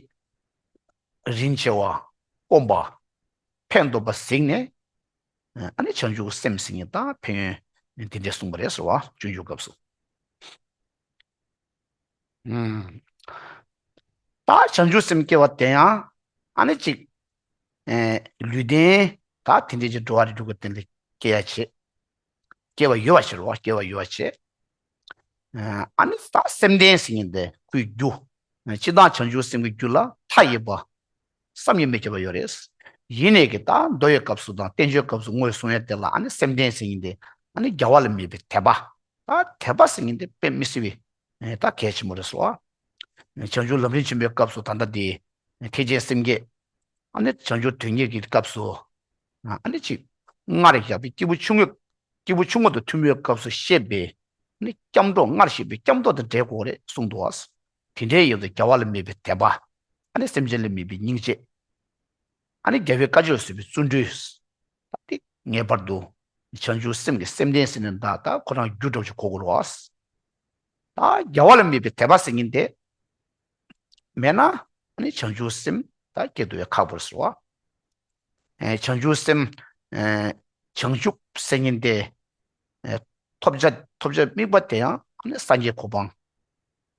རིན་ཆེ་བ། སྐོམ་པ། ཕན་འདོགས་པ་གཟིགས་ནས། ཨ་ནི་བྱང་ཆུབ་སེམས་ཟེར་མཁན་ད་ཕན་ཡོན་དེ་འདྲ་གསུངས་པ་རེད་ཟེར་བ། སྤྱོད་འཇུག་སྐབས་སུ། ཨུམ། ད་བྱང་ཆུབ་སེམས་སྐྱེ་བ་དེ་ཡང་ཨ་ནི་ཅིག་ཨེ། ལུས་རྟེན་ད་དེ་འདྲའི་ཅིག་འགྲོ་བ་རིགས་དྲུག་གི་རྟེན་ལ་སྐྱེ་ཡ་བྱེད། སྐྱེ་བ་ཡོད་པ་བྱེད་རོགས། སྐྱེ་བ་ཡོད་པ་བྱེད། ཨ་ནི་ད་སེམས་ལྡན་ཟེར་མཁན་དེ་ཁོའི་རྒྱུ། སྤྱིར་བཏང་བྱང་ཆུབ་སེམས་ཀྱི་རྒྱུ་ལ་མཐའ་ཡས་པ། བསམ་གྱིས་མི་ཁྱབ་པ་ཡོད་རེད། ཡིན་ནའི་གི་ད་མདོ་ཡི་སྐབས་སུ་དང་བསྟན་བཅོས་སྐབས་སུ་ངོས་བཟུང་ཡ་དེ་ལ་ཨ་ནི་སེམས་ལྡན་ཟེར་མཁན་དེ་ཨ་ནི་རྒྱལ་བ་ལ་དམིགས་པའི་དད་པ། ད་དད་པ་ཟེར་མཁན་དེ་དཔེ་མི་སྲིད་པའི་ད་གལ་ཆེན་པོ་རེད་ཟེར་བ། བྱང་ཆུབ་ལམ་རིམ་ཆེན་མོའི་སྐབས་སུ་ད་ལྟ་དེ་ཐེག་ཆེན་སེམས་བསྐྱེད། ཨ་ནི་བྱང་ཆུབ་དོན་གཉེར་གྱི་སྐབས་སུ། ཨ་ནི་ཅིག་སྔར་བཞག་པའི་སྐྱེས་བུ་ཆུང་ངུ། སྐྱེས་བུ་ཆུང་ངུ་དང་ཐུན་མོང་བའི་སྐབས་སུ་བཤད་པའི། ཨ་ནི་སྐྱབས་འགྲོ་སྔར་བཤད་པའི་སྐྱབས་འགྲོ་དང་འབྲེལ་དགོས་རེད་གསུངས་འདུག་བ། དེ་འདྲའི་ཡོད་དུ་རྒྱལ་བ་ལ་དམིགས་པའི་དད་པ། ཨ་ནི་སེམས་ཅན་ལ་དམིགས་པའི་སྙིང་རྗེ། ཨ་ནི་རྒྱལ་བའི་བཀའ་ཆོས་སུ་བའི་བརྩོན་འགྲུས། ད་དེ་ངེས་པར་དུ་བྱང་ཆུབ་སེམས་ཀྱི་སེམས་ལྡན་ཟེར་ནས་ད་ད་ཁོ་རང་རྒྱུ་འགྲོ་ཆུ་གོ་དགོས་རེད་བ། ད་རྒྱལ་བ་ལ་དམིགས་པའི་དད་པ་ཟེར་མཁན་དེ། མེད་ན་ཨ་ནི་བྱང་ཆུབ་སེམས་ད་སྐྱེ་ཐུབ་ཡ་ཁག་པོ་རེད་ཟེར་བ། ཨེ། བྱང་ཆུབ་སེམས། ཨེ། བྱང་ཆུབ་ཟེར་མཁན་དེ། ཨེ། ཐོབ་བྱ་ཐོབ་བྱ་དམིགས་པ་དེ་ཡང་ཨ་ནི་སངས་རྒྱས་གོ་འཕང་།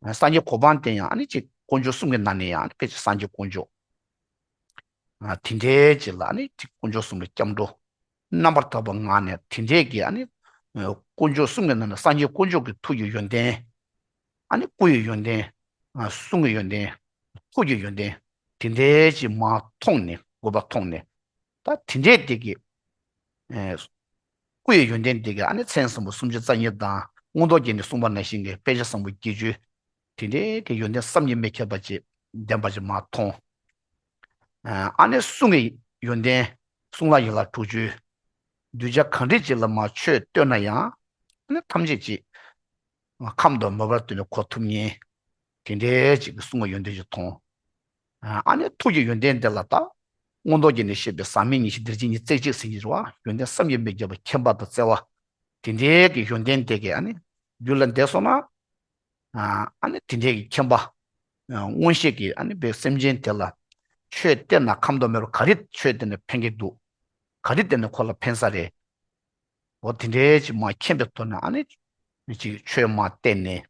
ཨེ། སངས་རྒྱས་གོ་འཕང་དེ་ཡང་ཨ་ནི་ཅིག་དཀོན་མཆོག་གསུམ་གྱི་ནང་ནས་ཡང་ཨ་ནི་ཕལ་ཆེར་སངས་རྒྱས་དཀོན་མཆོག་ཨ། དེ་འདྲའི་ཅིག་ལ་ཨ་ནི་ཅིག་དཀོན་མཆོག་གསུམ་ལ་སྐྱབས་འགྲོ། རྣམ་པར་དག་པའི་ངང་ནས་དེ་འདྲའི་གི་ཨ་ནི། ཨེ། དཀོན་མཆོག་གསུམ་གྱི་ནང་ནས་སངས་རྒྱས་དཀོན་མཆོག་གི་ཐུགས་ཀྱི་ཡོན་ཏན། ཨ་ནི་སྐུ་ཡི་ཡོན་ཏན། ཨ། གསུང་གི་ཡོན་ཏན། ཐུགས་ཀྱི་ཡོན་ཏན། དེ་འདྲའི་ཅིག་མར་མཐོང་ནས་དགོས་པ་མཐོང་ནས། ད་དེ་འདྲའི་དེ་གི། ཨེ། སྐུ་ཡི་ཡོན་ཏན་དེ་གི་ཨ་ནི་མཚན་བཟང་པོ་སུམ་ཅུ་རྩ་གཉིས་དང་མངོན་རྟོགས་རྒྱན་ནས་གསུངས་པ་ནང་བཞིན་གྱི་དཔེ་བྱད་བཟང་པོ་བརྒྱད་ཅུ། དེ་འདྲའི་གི་ཡོན་ཏན་བསམ་གྱིས་མི་ཁྱབ་པ་ཅིག་ལྡན་པ་ཅིག་མར་མཐོང་། ཨ་ནི་གསུང་གི་ཡོན་ཏན། གསུང་ལ་ཡན་ལག་དྲུག་ཅུ། གདུལ་བྱ་གང་འདྲ་ཅིག་ལ་མར་ཆོས་བསྟན་ན་ཡང་། ཨ་ནི་ཐམས་ཅད་ཀྱིས་ཁམས་དང་མོས་པར་བཏུད་ནས་གོ་ཐུབ་མཁན། དེ་འདྲའི་ཅིག་གི་གསུང་གི་ཡོན་ཏན་ཅིག་མཐོང་། ཨ་ནི་ཐུགས་ཀྱི་ཡོན་ཏན་དེ་ལ་ད་མངོན་རྟོགས་རྒྱན་ནས་བཤད་པའི་ཟག་མེད་ཉི་ཤུ་རྡེག་གཅིག་ཉིས་བརྩེགས་གཅིག་ཟེར་གྱི་རེད་བ། ཡོན་ཏན་བསམ་གྱིས་མི་ཁྱབ་པ་མཁྱེན་པ་དང་བརྩེ་བ། དེ་འདྲའི་གི་ཡོན་ཏན་དེ་གི་ཨ་ནི་རྒྱུད་ལ་འདས་སོང་ན། ཨ་ནི་དེ་འདྲའི་གི་མཁྱེན་པ། མངོན་ཤེས་ཀྱིས་ཨ་ནི་བའི་སེམས་ཅན་དེ་ལ་ཆོས་བསྟན་ན་ཁམས་དང་མོས་པར་ག་རེ་ཆོས་བསྟན་ནས་ཕན་གྱི་འདུག་ག་རེ་བསྟན་ནས་ཁོ་ལ་ཕན་ས་རེད། འོ་དེ་འདྲའི་ཅིག་མར་མཁྱེན་པའི་ཐོག་ནས་ཨ་ནི་ཅིག་ཆོས་མར་བསྟན་ནས།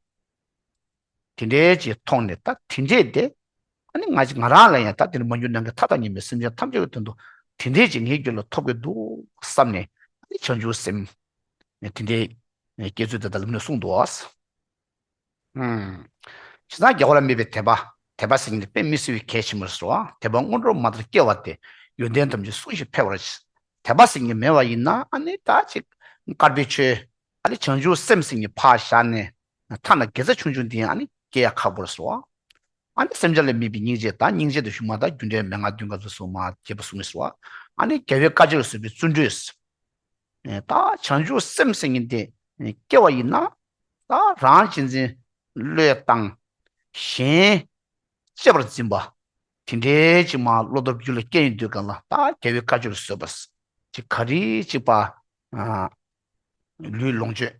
དེ་འདྲའི་ཅིག་མཐོང་ནས་ད་དེ་འདྲའི་དེ། ཨ་ནི་ང་ཅིག་ང་རང་ལ་ཡང་ད་དེ་ནི་མ་གྱུར་ནམ་མཁའི་མཐའ་དང་མཉམ་པའི་སེམས་ཅན་ཐམས་ཅད་ཀྱི་དོན་དུ་དེ་འདྲའི་ཅིག་ངའི་རྒྱུད་ལ་ཐོབ་ཀྱི་འདུག་བསམ་ནས་ཨ་ནི་བྱང་ཆུབ་སེམས། དེ་འདྲའི་སྐྱེ་ཚུལ་དེ་དག་ལ་མི་གསུངས་འདུག་ཨ། ཨུམ། བྱས་ཙང་རྒྱལ་བ་ལ་དམིགས་པའི་དད་པ། དད་པ་ཟེར་མཁན་དེ་དཔེ་མི་སྲིད་པའི་གལ་ཆེན་པོ་རེད་ཟེར་བ། དད་པ་སྔོན་འགྲོ་མ་ལྟར་སྐྱེ་བ་སྟེ། ཡོན་ཏན་ཐམས་ཅད་སྲུང་ཞིང་འཕེལ་བར་བྱེད། དད་པ་ཟེར་མཁན་མེད་པ་ཡིན་ན་ཨ་ནི་ད་ཅིག་དཀར་པོའི་ཆོས། ཨ་ནི་བྱང་ཆུབ་སེམས་ཟེར་མཁན་ཕར་བཞག་ནས། ཐ་ན་དགེ་རྩ་ཆུང་ཆུང་དེ་ཡང་ཨ་ནི་སྐྱེ་ཡ་ཁག་པོ་རེད་ཟེར་བ། ཨ་ནི་སེམས་ཅན་ལ་དམིགས་པའི་སྙིང་རྗེ་དང་སྙིང་རྗེ་དང་གཞུང་མ་དང་རྒྱུ་འབྲས་མན་ངག་བདུན་སྐབས་སུ་སོང་མ་རྒྱས་པ་གསུངས་ཟེར་བ། ཨ་ནི་རྒྱལ་བའི་བཀའ་ཆོས་ལ་སོགས་པའི་བརྩོན་འགྲུས། ད་བྱང་ཆུབ་སེམས་ཟེར་མཁན་དེ་སྐྱེ་བ་ཡིན་ན། ད་རང་གཅེས་འཛིན་བློས་བཏང་། གཞན་གཅེས་པར་འཛིན་པ། དེ་འདྲའི་ཅིག་མར་བློ་སྟོབས་རྒྱུད་ལ་སྐྱེ་ཡོང་དུས་སྒང་ལ་ད་རྒྱལ་བའི་བཀའ་ཆོས་ལ་བཟོད་པ། ཅིག་ག་རེ་ཅིག་པ། ལུས་ལོངས་སྤྱོད།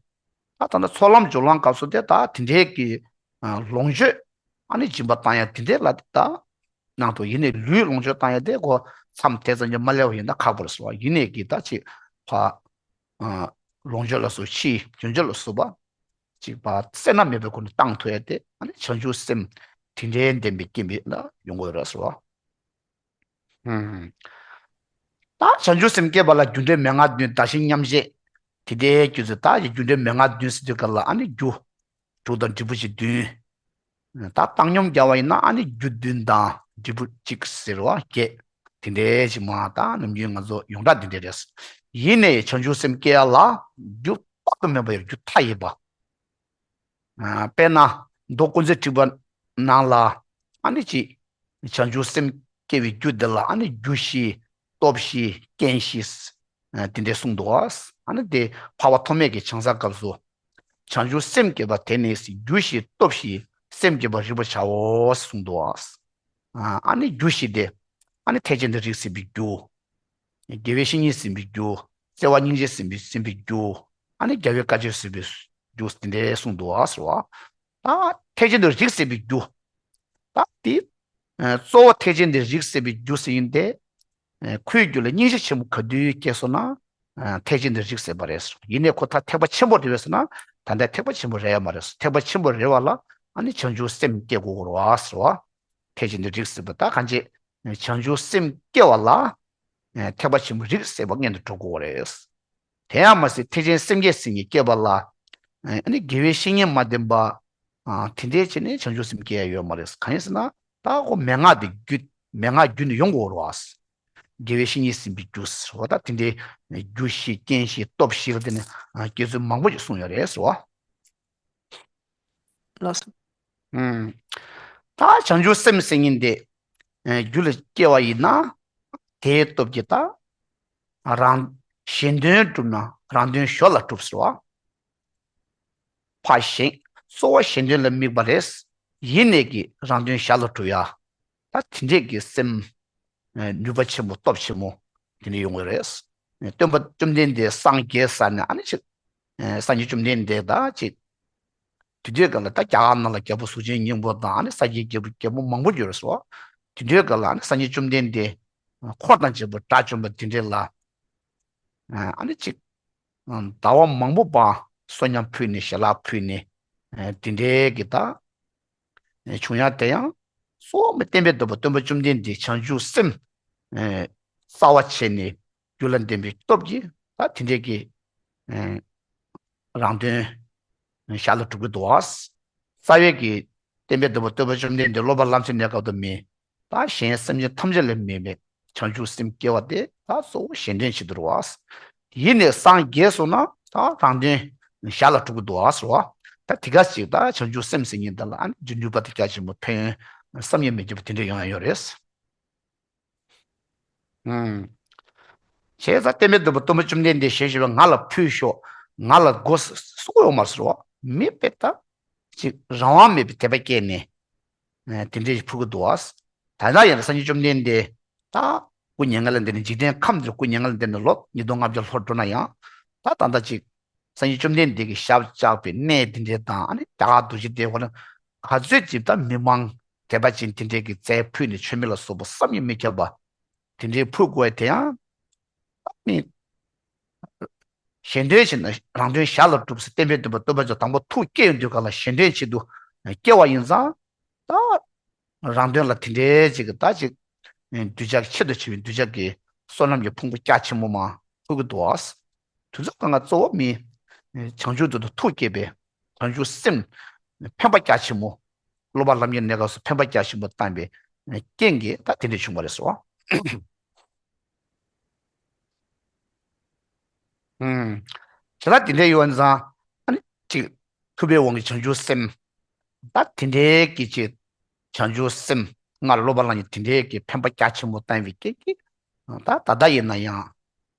ད་ད་ལྟ་ཚོགས་ལམ་སྦྱོར་ལམ་སྐབས་སུ་དེ་ད་དེ་འདྲའི་གི་ལོངས་སྤྱོད། ཨ་ནི་སྦྱིན་པ་བཏང་ཡ་དེ་འདྲའི་ལ་དེ་ད། ནང་དུ་ཡིན་ནའི་ལུས་ལོངས་སྤྱོད་བཏང་ཡ་དེ་གོ་མཚམས་དེ་ཙམ་གྱིས་མ་སླེབས་པ་ཡིན་ན་ཁག་པོ་རེད་ཟེར་བ། ཡིན་ནའི་གི་ད་ཅིག་ཕ། ལོངས་སྤྱོད་ལ་སོགས་ཕྱིའི་རྒྱུ་འབྲས་ལ་སོགས་པ། ཅིག་པ་སེར་སྣ་མེད་པའི་སྒོ་ནས་བཏང་ཐུབ་ཡ་དེ་ཨ་ནི་བྱང་ཆུབ་སེམས་དེ་འདྲའི་ལྡན་པའི་སྐྱེས་བུ་ལ་ཡོང་དགོས་རེད་ཟེར་བ། ད་བྱང་ཆུབ་སེམས་བསྐྱེད་པ་ལ་རྒྱུ་འབྲས་མན་ངག་བདུན་བདག་གཞན་མཉམ་བརྗེ། དེ་འདྲའི་རྒྱུ་ཚོད་ད་ཀྱི་རྒྱུ་འབྲས་མན་ངག་བདུན་ཟེར་དུས་སྐབས་ལ་ཨ་ནི་རྒྱུ། དྲུག་དང་འབྲས་བུ་བཞི་བདུན། ད་བཏང་སྙོམས་རྒྱག་པ་ཡིན་ན་ཨ་ནི་རྒྱུ་བདུན་དང་འབྲས་བུ་གཅིག་ཟེར་བ་བརྒྱད། དེ་འདྲའི་ཅིག་མ་ད་ནམ་རྒྱུན་ང་ཚོ་ཡོངས་གྲགས་དེ་འདྲ་རེད། ཡིན་ནའི་བྱང་ཆུབ་སེམས་བསྐྱེད་ཡ་ལ་རྒྱུ་དཔག་ཏུ་མེད་པ་ཡོད། རྒྱུ་མཐའ་ཡས་པ། དཔེར་ན་མདོ་ཀུན་བརྩེ་དྲི་བ་ནང་ལ་ཨ་ནི་ཅིག་བྱང་ཆུབ་སེམས་སྐྱེ་བའི་རྒྱུ་འདི་ལ་ཨ་ནི་རྒྱུ་བཞི། སྟོབས་བཞི། རྐྱེན་བཞི། དེ་འདྲས་གསུངས་འདུག་ཨ་ནི་དེ་འཕགས་པ་ཐོགས་མེད་ཀྱི་བྱང་ས་སྐབས་སུ། བྱང་ཆུབ་སེམས་བསྐྱེད་པ་དེ་ནི་རྒྱུ་བཞི་སྟོབས་བཞི་སེམས་བསྐྱེད་པ་རིགས་པར་བྱའོ་གསུངས་འདུག་ཨ་ནི་རྒྱུ་བཞི་དེ། ཨ་ནི་ཐེག་ཆེན་དང་རིགས་ཟིན་པའི་རྒྱུ། དགེ་བའི་བཤེས་གཉེན་ཟིན་པའི་རྒྱུ། བརྩེ་བ་སྙིང་རྗེ་ཟིན་པའི་ཟིན་པའི་རྒྱུ། ཨ་ནི་རྒྱལ་བའི་བཀའ་ཆོས་ཟིན་པའི་ རྒྱུ་དེ་འདྲའི་གསུངས་འདུག་ཟེར་བ། ད་ཐེག་ཆེན་དུ་རིགས་སད་པའི་རྒྱུ། ད་དེ་ཨ་གཙོ་བོ་ཐེག་ཆེན་དུ་རིགས་སད་པའི་རྒྱུ་ཟེར་ཡིན་ཏེ། ཨ་ཁོའི་རྒྱུད་ལ་སྙིང་རྗེ་ཆེན་པོ་ག་དུས་སྐྱེས་སོང་ན། ཨ་ཐེག་ཆེན་དུ་རིགས་སད་པ་རེད་ཟེར། ཡིན་ནའི་ཁོ་ད་ཐེག་པ་ཆེན་པོ་རེད་པས་ཟེར་ན། ད་ལྟ་ཐེག་པ་ཆེན་པོ་རེད་ཡ་མ་རེད་ཟེར། ཐེག་པ་ཆེན་པོ་རེད་བ་ལ་ཨ་ནི་བྱང་ཆུབ་སེམས་སྐྱེ་དགོས་རེད་བ་ཟེར་བ། ཐེག་ཆེན་དུ་རིགས་སད་པ་ད་གང་བྱེད། བྱང་ཆུབ་སེམས་སྐྱེ་བ་ལ། ཨ་ཐེག་པ་ཆེན་པོ་རིགས་སད་པ་སྔོན་དུ་འགྲོ་དགོས་རེད། དེ་ཡང་མ་ཟད་ཐེག་ཆེན་སེམས་བསྐྱེད་ཟེར་མཁན་སྐྱེ་བ་ལ། ཨ་ནི་དགེ་བའི་བཤེས་གཉེན་མ་བསྟེན་པ། ཨ་དེ་འདྲའི་ཆེད་ནས་བྱང་ཆུབ་སེམས་སྐྱེ་ཡ་ཡོད་མ་རེད། གང་ཡིན་ཟེར་ན། ད་ཁོ་མན་ངག་དེ་བརྒྱུད། མན་ངག་བརྒྱུད་ནས་ཡོང་དགོས་རེད་བ། དགེ་བའི་བཤེས་གཉེན་ཟིན་པའི་རྒྱུ་ཟེར་བ། ད་དེ་འདྲའི་རྒྱུ་བཞི་རྐྱེན་བཞི་སྟོབས་བཞི་ལ་བརྟེན་ནས་ཨ་སྐྱེ་ཚུལ་མང་པོ་ཞིག་གསུངས་ཡོད་རེད་ཟེར་བ། ལགས་སོ། ཨུམ། ད་བྱང་ཆུབ་སེམས་ཟེར་མཁན་དེ་ཨ་རྒྱུད་ལ་སྐྱེ་བ་ཡིན་ན། དེའི་སྟོབས་ཀྱིས་ད་རང་གཞན་དོན་བསྒྲུབ་ན་རང་དོན་ཞོར་ལ་འགྲུབ་ཟེར་བ། ཕར་གཞན། གཙོ་བོ་གཞན་དོན་ལ་དམིགས་པ་རེད། ཡིན་ནའི་གི་རང་དོན་ཞར་ལ་སྒྲུབ་ཡ། ད་དེ་འདྲས་ཀྱི་སེམས། ཨ་ནུས་པ་ཆེན་པོ་སྟོབས་ཆེན་པོ་དེ་འདྲས་ཡོང་གི་རེད། སྟོན་པ་བཅོམ་ལྡན་འདས་སངས་རྒྱས་ས་ནས་ཨ་ནི་ཅིག་ཨ་སངས་རྒྱས་བཅོམ་ལྡན་འདས་ད་ཅིག་དེ་དུས་སྐབས་ལ་ད་རྒྱ་གར་ནང་ལ་རྒྱལ་པོ་གཟུགས་ཅན་སྙིང་པོ་དང་ཨ་ནི་ས་སྐྱའི་རྒྱལ་པོ་རྒྱལ་པོ་མང་པོ་ཡོད་རེད་ཟེར་བ། དེ་དུས་སྐབས་ལ་ཨ་ནི་སངས་རྒྱས་བཅོམ་ལྡན་འདས་འཁོར་དང་བཅས་པ་དགྲ་བཅོམ་པ་དེ་འདྲས་ལ། ཨ་ནི་ཅིག་ཟླ་བ་མང་པོ་བར་གསོལ་ཉམས་ཕུལ་ནས་ཞལ་ལག་ཕུལ་ནས། དེ་འདྲའི་གི་ད་བྱུང་ཡ་དེ་ཡང་གཙོ་བོ་བསྟན་པའི་བདག་པོ་སྟོན་པ་བཅོམ་ལྡན་འདས་བྱང་ཆུབ་སེམས་རྩ་བ་བྱས་ནས་རྒྱུད་ལ་ལྡན་པའི་སྟོབས་ཀྱིས་ད་དེ་འདྲའི་གི་རང་དོན་ཞར་ལ་སྒྲུབ་ཀྱི་འདུག་བ། རྩ་བའི་གི་བསྟན་པའི་བདག་པོ་སྟོན་པ་བཅོམ་ལྡན་འདས་སློབ་པ་ལམ་སེང་གནས་སྐབས་དུ་མི། ད་གཞན་སེམས་ཅན་ཐམས་ཅད་ལ་དམིགས་པའི་བྱང་ཆུབ་སེམས་སྐྱེ་བ་དེ་ད་གཙོ་བོ་གཞན་དོན་བྱེད་དུ་རུང་བ། ཡིན་ནས་སངས་རྒྱས་སོང་ན་ད་རང་དོན་ཞར་ལ་སྒྲུབ་ཀྱི་འདུག་བ་ཟེར་བ། ད་དེ་ག་ཅིག་ད་བྱང་ཆུབ་སེམས་ཟེར་མཁན་དེ་ལ་ཨ་ནི་ནུས་པ་དེ་རྒྱ་ཆེན་པོ་ཕན་ཡོན་བསམ་ཡས་མི་ཁྱབ་པ་དེ་འདྲ་ཡོང་ཡ་ཡོད་རེད། ཨུམ། བྱས་ཙང་བསྟན་པའི་བདག་པོ་སྟོན་པ་བཅོམ་ལྡན་འདས་ཞལ་བཞེས་པ་ང་ལ་ཕུལ་ཤོག་ང་ལ་དགོས་གསུང་གི་ཡོད་མ་རེད་ཟེར་བ། མི་དཔེ་ད་ཅིག་རང་དབང་མེད་པའི་དད་པ་སྐྱེས་ནས་ཨ་དེ་འདྲས་ཕུལ་གྱི་འདུག་བ། ད་ལྟ་ཡང་སངས་རྒྱས་བཅོམ་ལྡན་འདས་ད་སྐུ་མྱ་ངན་ལས་འདས་ནས་འཇིག་རྟེན་ཁམས་འདིར་སྐུ་མྱ་ངན་ལས་འདས་ནས་ལོ་ཉིས་སྟོང་ལྔ་བརྒྱ་ལྷག་འགྲོ་ན་ཡང་། ད་ད་ལྟ་ཅིག་སངས་རྒྱས་བཅོམ་ལྡན་འདས་ཀྱི་ཞབས་བཅགས་པའི་གནས་འདི་འདྲའི་དང་ཨ་ནི་རྒྱ་གར་རྡོ་རྗེ་གདན་ཁོ་ན་ག་ཚོད་ཅིག་ད་མི་མང་དད་པ་ཅན་དེ་འདྲའི་གི་རྩལ་ཕུལ་ནས་མཆོད་མེ་ལ་སོགས་པ་བསམ་གྱིས་མི་ཁྱབ་པ་དེ་འདྲའི་ཕུལ་དགོས་དེ་ཡང་། ཨ་ནི་གཞན་དོན་བྱེད་ན་རང་དོན་ཞར་ལ་སྒྲུབ་ཟེར་བསྟན་པའི་བདག་པོ་སྟོན་པ་ཚོ་དང་པོ་ཐུགས་བསྐྱེད་ཡོང་དུས་ག་ལ་གཞན་དོན་ཆེད་དུ་སྐྱེ་བ་ཡིན་ཙང་། ད་རང་དོན་ལ་དེ་འདྲའི་ཅིག་གི་ད་ཅིག་གདུལ་བྱ་ཆེད་དུ་བྱེད་པའི་གདུལ་བྱ་གི་བསོད་ནམས་ཀྱི་ཕུང་པོ་རྒྱ་ཆེན་པོ་མ་ཕུལ་གྱི་འདུག་བ། དུས་ཚོད་གང་ག་གཙོ་བོ་མི་བྱང་ཆུབ་ཏུ་ཐུགས་བསྐྱེད་པའི་བྱང་ཆུབ་སེམས་ཕན་པ་རྒྱ་ཆེན་པོ། སློབ་པ་ལམ་གྱི་གནས་སྐབས་སུ་ཕན་པ་རྒྱ་ཆེན་པོ་བཏང་བའི་རྐྱེན་གྱིས་ད་དེ་འདྲ་བྱུང་བ་རེད་ཟེར་བ། ཨུམ། བྱས་ཙང་དེ་འདྲའི་ཡོད་ཙང་ཨ་ནི་ཅིག་ཐུབ་པའི་དབང་གིས་བྱང་ཆུབ་སེམས། ད་དེ་འདྲའི་གི་ཅིག་བྱང་ཆུབ་སེམས་སྔར་སློབ་པ་ལམ་གྱི་དེ་འདྲའི་གི་ཕན་པ་རྒྱ་ཆེན་པོ་བཏང་བའི་རྐྱེན་གྱིས། ད་ད་ལྟ་ཡིན་ན་ཡང་།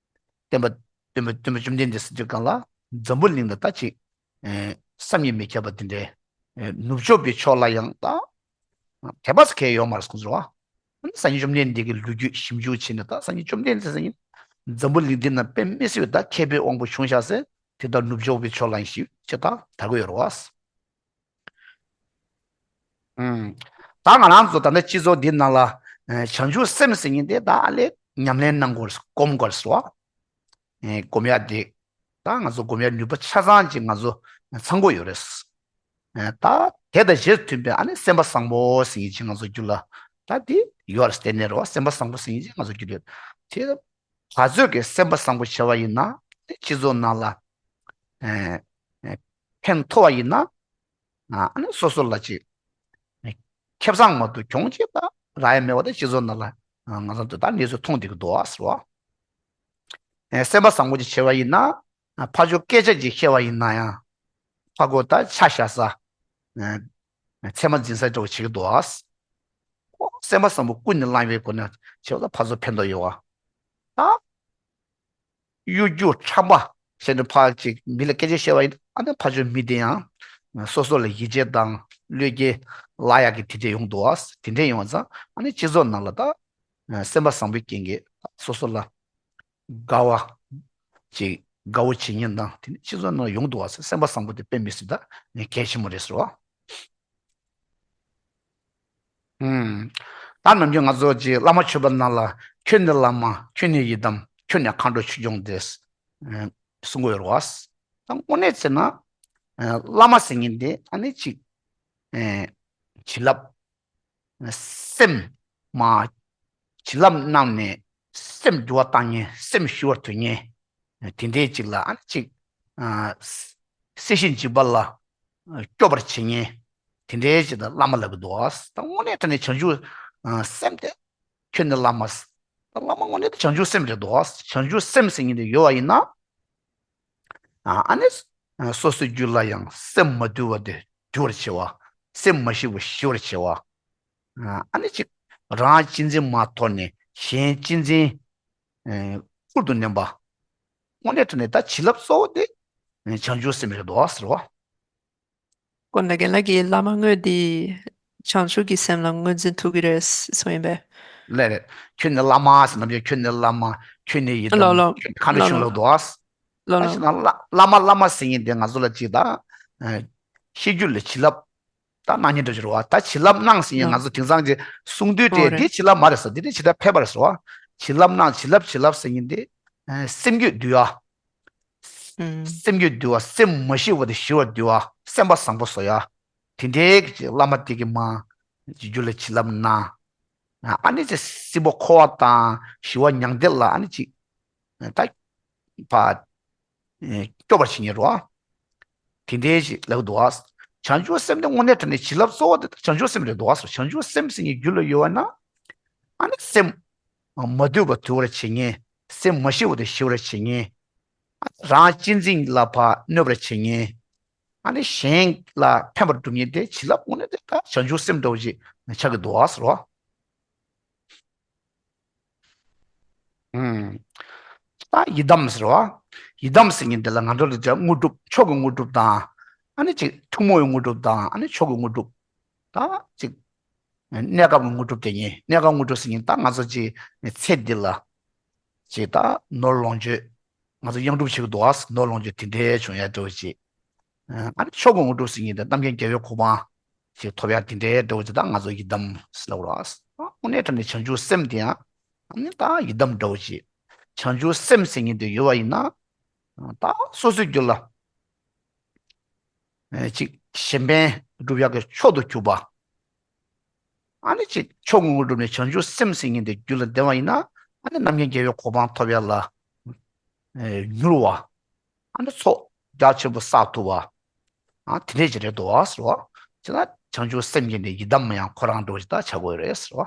སྟོན་པ་སྟོན་པ་སྟོན་པ་བཅོམ་ལྡན་འདས་ཟེར་དུས་སྒང་ལ་འཛམ་བུ་གླིང་ལ་ད་ཅིག་ཨེ་བསམ་གྱིས་མི་ཁྱབ་པ་དེ་འདྲའི་ཨེ་ནུབ་ཕྱོགས་པའི་ཕྱོགས་ལ་ཡང་ད་དད་པ་ཟེར་མཁན་ཡོད་མ་རེད་ཁོང་ཚོ་བ། སངས་རྒྱས་བཅོམ་ལྡན་འདས་ཀྱི་ལོ་རྒྱུས་ཞིབ་འཇུག་བྱས་ནས་ད་སངས་རྒྱས་བཅོམ་ལྡན་འདས་ཟེར་མཁན་འཛམ་བུ་གླིང་འདི་ན་དཔེ་མི་སྲིད་པའི་ད་མཁས་པའི་དབང་པོ་བྱུང་ཤག་ཟེར་དེ་ལྟར་ནུབ་ཕྱོགས་པའི་ཕྱོགས་ལ་ཡང་ཞིབ་ཅིག་ད་དར་གྱི་ཡོད་རེད་བ། ཨུམ། ད་ང་རང་ཚོ་ད་ལྟ་སྤྱི་ཚོགས་འདི་ནང་ལ་ཨ་བྱང་ཆུབ་སེམས་ཟེར་མཁན་དེ་ད་ཨ་ལས་ཉམས་ལེན་གནང་དགོས་སྒོམ་དགོས་སོ། ཨེ་སྒོམ་ཡ་དེ་ད་ང་ཚོ་སྒོམ་ཡ་ནུས་པ་ཆ་ཚང་ཅིག་ང་ཚོ་ཚང་དགོས་ཡོད་རེད། ཨེ་ད་དེ་དང་རྗེས་མཐུན་པའི་ཨ་ནི་སེམས་པ་བཟང་པོ་ཟེར་མཁན་ཅིག་ང་ཚོ་རྒྱུད་ལ་ད་དེ་ཡོད་རེད། དེ་ནས་རེད་བ། སེམས་པ་བཟང་པོ་ཟེར་མཁན་ཅིག་ང་ཚོ་རྒྱུད་ལ་དེ་ག་ཚོད་ཀྱི་སེམས་པ་བཟང་པོ་བྱས་པ་ཡིན་ན་སྤྱི་ཚོགས་ནང་ལ་ཨེ་ཨེ་ཕན་ཐོགས་པ་ཡིན་ན། ཨ་ནི་སོ་སོ་ལ་ཅིག་ཁེ་བཟང་མ་གཏོགས་གྱོང་ཅིག་ད་རག་ཡ་མེད་པ་དེ་སྤྱི་ཚོགས་ནང་ལ་ང་ཚོ་འདི་ལྟར་གནས་ཚུལ་མཐོང་བསྡད་ཀྱི་འདུག་ཨ་ཟེར་བ། ཨེ་སེམས་པ་བཟང་པོ་ཅིག་བྱས་པ་ཡིན་ན་ཕར་ཕྱོགས་སྐད་ཆ་ཅིག་བཤད་པ་ཡིན་ན་ཡང་ཕར་ཁོ་ད་ཆ་བཞག་ས་ཚད་མ་འཛིན་ས་འདྲ་བོ་བྱེད་ཀྱི་འདུག་ཨ། ཁོ་སེམས་པ་བཟང་པོ་ཀུན་ནས་བསླངས་པའི་སྒོ་ནས་བྱས་པ་ད་ཕར་ཚུར་ཕན་ཐོགས་ཡོད་བ། ད། གཡོ་སྒྱུ་ཁྲམ་པ་བྱས་ནས་ཕར་ཅིག་མི་ལ་སྐད་ཆ་བཤད་པ་ཡིན་ན་ཨ་ནི་ཕར་ཕྱོགས་མི་དེ་ཡང་སོ་སོ་ལ་ཡིད་ཆེས་དང་བློས་འགེལ་བརླག་ཡག་གི་དེ་འདྲས་ཡོང་འདུག་བ། དེ་འདྲས་ཡོང་བ་ཙང་ཨ་ནི་སྤྱི་ཚོགས་ནང་ལ་ད་སེམས་པ་བཟང་པོའི་རྐྱེན་གྱིས་སོ་སོ་ལ་དགའ་བ་ཅིག་ དགའ་བོ་བྱེད་མཁན་དང་དེ་ནི་སྤྱི་ཚོགས་ནང་ཡོང་འདུག་བ་ཟེར། སེམས་པ་བཟང་པོ་དེ་དཔེ་མི་སྲིད་ད་གལ་ཆེན་པོ་རེད་ཟེར་བ། ཨུམ། ད་ནམ་རྒྱུན་ང་ཚོ་གི་བླ་མ་མཆོད་པ་ནང་ལ་ཁྱོད་ནི་བླ་མ། ཁྱོད་ནི་ཡི་དམ། ཁྱོད་ནི་མཁའ་འགྲོ་ཆོས་སྐྱོང་སྟེ་གསུང་གི་ཡོད་རེད་བ། ད་དངོས་གནས་བྱས་ན་བླ་མ་ཟེར་མཁན་དེ་ཨ་ནི་ཅིག་བྱིན་རླབས། སེམས་མ་བྱིན་རླབས་གནང་ནས་སེམས་འགྱུར་བ་བཏང་མཁན། སེམས་ཞི་བར་དུ་མཁན། དེ་འདྲའི་ཅིག་ལ་ཨ་ནི་ཅིག་སྲིད་ཞི་འཇིགས་པ་ལ་སྐྱོབ་པར་བྱེད་མཁན། དེ་འདྲའི་ཅིག་ལ་བླ་མ་ལབ་ཀྱི་འདུག་བ། ད་དངོས་གནས་དྲང་གནས་བྱང་ཆུབ་སེམས་དེ་ཁྱོད་ནི་བླ་མ། ད་བླ་མ་དངོས་གནས་དེ་བྱང་ཆུབ་སེམས་རེད་འདུག་བ། བྱང་ཆུབ་སེམས་ཟེར་མཁན་དེ་ཡོད་པ་ཡིན་ན། ཨ་ནི་སོ་སོའི་རྒྱུད་ལ་ཡང་སེམས་མ་དུལ་བ་དེ་དུལ་བར་བྱེད་པ། སེམས་མ་ཞི་བ་ཞི་བར་བྱེད་པ། ཨ་ནི་ཅིག་རང་གཅེས་འཛིན་མ་དོར་ནས་གཞན་གཅེས་འཛིན་ཁུར་དུ་ལེན་པ། དངོས་གནས་དྲང་གནས་ད་བྱིན་རླབས་གཙོ་བོ་དེ་བྱང་ཆུབ་སེམས་རེད་འདུག་ཟེར་བ། ཀུན་ལ་རྒན་ལགས་ཀྱིས་བླ་མ་དངོས་དེ་བྱང་ཆུབ་ཀྱི་སེམས་ལ་ངོས་འཛིན་ཐུབ་ཀྱི་རེད་གསུངས་ཡིན་པས། ལགས་རེད། ཁྱོད་ནི་བླ་མ་ཟེར་ནམ་ཡང་ཁྱོད་ནི་བླ་མ། ཁྱོད་ནི་ཡི་དམ། ལོ་ལོ། ཁྱོད་ནི་མཁའ་འགྲོ་ལོ་ཆུང་ལོ། ལོག་འདུག་ཨ། ལོ་ད་ལོ། ཤི་ན་བླ་བླ་མ་བླ་མ་ཟེར་མཁན་དེ་ང་ཚོ་ལ་ཅིག་ད་ཤེས་རྒྱུད་ལ་བྱིན་རླབས་ད་གནང་མཁན་འདྲ་ཅིག་རེད་བ། ད་བྱིན་རླབས་གནང་ཟེར་མཁན་ང་ཚོ་དེང་སང་ཅིག་གསུང་དུས་དེ་འདི་བྱིན་རླབས་མ་རེད་ཟེར། འདི་འདྲ་བྱིན་རླབས་ཕལ་པ་རེད་ཟེར་བ། བྱིན་རླབས་གནང་། བྱིན་རླབས་བྱིན་རླབས་ཟེར་མཁན་དེ་སེམས་རྒྱུད་འདུལ་ཡ། སེམས་རྒྱུད་འདུལ་བ། སེམས་མ་ཞི་བ་དེ་ཞི་བར་འདུལ་བ། སེམས་པ་བཟང་པོ་བཟོ་ཡ། དེ་འདྲའི་གི་བླ་མ་དེ་གི་མ་རྒྱུད་ལ་བྱིན་རླབས་གནང་། ཨ་ནི་ཅིག་སྲིད་པ་འཁོར་བ་དང་ཞི་བ་མྱང་འདས་ལ་ཨ་ནི་ཅིག་ད་ཕ་སྐྱོབ་པར་བྱེད་མཁན་རེད་བ། དེ་འདྲའི་ཞིག་ལབ་འདུག་བ། བྱང་ཆུབ་སེམས་དེ་དངོས་གནས་དྲང་གནས་བྱིན་རླབས་གཙོ་བོ་དེ་བྱང་ཆུབ་སེམས་རེད་འདུག་བ། བྱང་ཆུབ་སེམས་ཟེར་མཁན་རྒྱུད་ལ་ཡོད་པ་ན། ཨ་ནི་སེམས་མ་དུལ་བ་དུལ་བར་བྱེད་མཁན། སེམས་མ་ཞི་བ་དེ་ཞི་བར་བྱེད་མཁན། རང་གཅེས་འཛིན་ལ་ཕར་གནོད་པར་བྱེད་མཁན། ཨ་ནི་གཞན་ལ་ཕན་པར་སྒྲུབ་མཁན་དེ་བྱིན་རླབས་དངོས་གནས་དེ་ད་བྱང་ཆུབ་སེམས་འདྲ་བོ་ཞིག་ཆགས་ཀྱི་འདུག་བ་ཟེར་བ། ཨུམ། ད་ཡི་དམ་ཟེར་བ། ཡི་དམ་ཟེར་མཁན་དེ་ལ་ང་ཚོ་ལ་ཅིག་དངོས་གྲུབ། མཆོག་གི་དངོས་གྲུབ་དང་། ཨ་ནི་ཅིག་ཐུན་མོང་བའི་དངོས་གྲུབ་དང་། ཨ་ནི་མཆོག་གི་དངོས་གྲུབ། ད་ཅིག་གནས་སྐབས་ཀྱི་དངོས་གྲུབ་དེ་ཉིད། གནས་སྐབས་དངོས་གྲུབ་ཟེར་མཁན་ད་ང་ཚོ་ཅིག་ཚེ་འདི་ལ་ཅིག་ད་ནོར་ལོངས་སྤྱོད། ང་ཚོ་གཡང་སྒྲུབ་བྱེད་ཀྱི་འདུག་ཨ། ནོར་ལོངས་སྤྱོད་དེ་འདྲའི་བྱུང་ཡ་འདྲ་བོ་ཅིག་ཨ་ནི་མཆོག་གི་དངོས་གྲུབ་ཟེར་མཁན་དེ་རྣམ་མཁྱེན་རྒྱལ་བའི་གོ་འཕང་ཞིག་ཐོབ་ཡ་དེ་འདྲའི་འདྲ་བོ་ཅིག་ད་ང་ཚོ་ཡི་དམ་ཟེར་ལབ་རོགས། དངོས་གནས་དྲང་གནས་བྱང་ཆུབ་སེམས་དེ་ཡང་ཨ་ནི་ད་ཡི་དམ་འདྲ་བོ་ཅིག་བྱང་ཆུབ་སེམས་ཟེར་མཁན་དེ་ཡོད་པ་ཡིན་ན། ད་སོ་སོའི་རྒྱུད་ལ་ཅིག་གཞན་ཕན་སྒྲུབ་ཡག་གི་མཆོག་ཏུ་གྱུར་པ། ཨ་ནི་ཅིག་མཆོག་དངོས་གྲུབ་ནས་བྱང་ཆུབ་སེམས་ཟེར་མཁན་དེ་རྒྱུད་ལ་ལྡན་པ་ཡིན་ན། ཨ་ནི་རྣམ་མཁྱེན་རྒྱལ་བའི་གོ་འཕང་ཐོབ་ཡ་ལ་མྱུར་བ། ཨ་ནི་ཚོགས་རྒྱ་ཆེན་པོ་བསགས་ཐུབ་པ། ཨ་དེ་འདྲས་ཅིག་རེད་འདུག་བ་ཟེར་བ། བྱས་ན་བྱང་ཆུབ་སེམས་ཀྱི་ནི་ཡི་དམ་ཡང་ཁོ་རང་འདྲ་བོ་ཞིག་ད་ཆགས་དགོས་རེད་ཟེར་བ།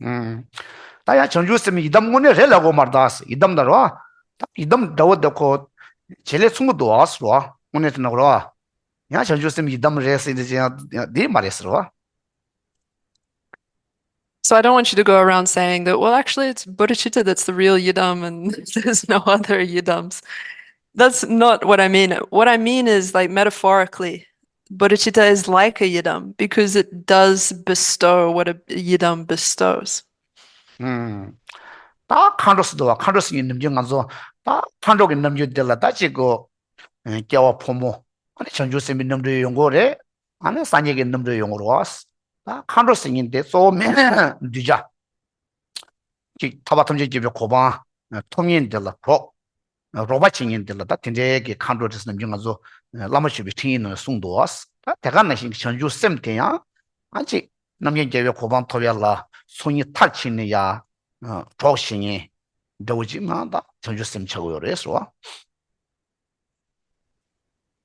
ཨུམ། ད་ཡང་བྱང་ཆུབ་སེམས་ཡི་དམ་དངོས་གནས་རེད་ལབ་དགོས་མ་རེད་ད། ཡི་དམ་ད་རོ། ད་ཡི་དམ་འདྲ་བོ་འདི་ཁོ་བྱེད་ལས་མཚུངས་ཀྱི་འདུག་བ་ཟེར་བ། དངོས་གནས་དེ་ན་རོ། ཡང་བྱང་ཆུབ་སེམས་ཡི་དམ་རེད་ཟེར་དེ་ཅི་ཡང་འདི་མ་རེད་ཟེར་བ། So I don't want you to go around saying that, well, actually, it's bodhicitta that's the real yidam and there's no other yidams. That's not what I mean. What I mean is, like, metaphorically, bodhicitta is like a yidam because it does bestow what a yidam bestows. ད་མཁའ་འགྲོ་ཟེར་འདུག་བ། མཁའ་འགྲོ་ཟེར་མཁན་ནམ་རྒྱུན་ང་ཚོ་ད་མཁའ་འགྲོ་གི་རྣམ་འགྱུར་དེ་ལ་ད་ཅིག་གོ། སྐྱེ་བ་ཕོ་མོ། ཨ་ནི་བྱང་ཆུབ་སེམས་དཔའི་རྣམ་འགྲོས་ཡོང་གི་རེད། ཨ་ནི་སངས་རྒྱས་ཀྱི་རྣམ་འགྲོས་ཡོང་གི་རེད་བ། ད་མཁའ་འགྲོ་ཟེར་མཁན་དེ་གཙོ་བོ་མེད་གདུལ་བྱ། ཅིག་ཐར་པ་ཐམས་ཅད་མཁྱེན་པའི་གོ་འཕང་ཐོབ་མཁན་དེ་ལ་གྲོགས། རོགས་པ་བྱེད་མཁན་དེ་ལ་ད་དེ་འདྲའི་གི་མཁའ་འགྲོ་རེད་ཟེར་ནམ་རྒྱུན་ང་ཚོ་བླ་མ་མཆོད་པའི་འཕྲིན་ཡིག་ནང་གསུངས་འདུག་བ། ད་དེ་ག་ནང་བཞིན་གྱི་བྱང་ཆུབ་སེམས་དེ་ཡང་ཨ་ཅིག་རྣམ་མཁྱེན་རྒྱལ་བའི་གོ་འཕང་ཐོབ་ཡ་ལ་ཚོགས་གཉིས་མཐར་ཕྱིན་ནས་ཡ་གྲོགས་བྱེད་མཁན་འདྲ་བོ་ཅིག་ང་ད་བྱང་ཆུབ་སེམས་ཆགས་ཀྱི་ཡོད་རེད་ཟེར་བ།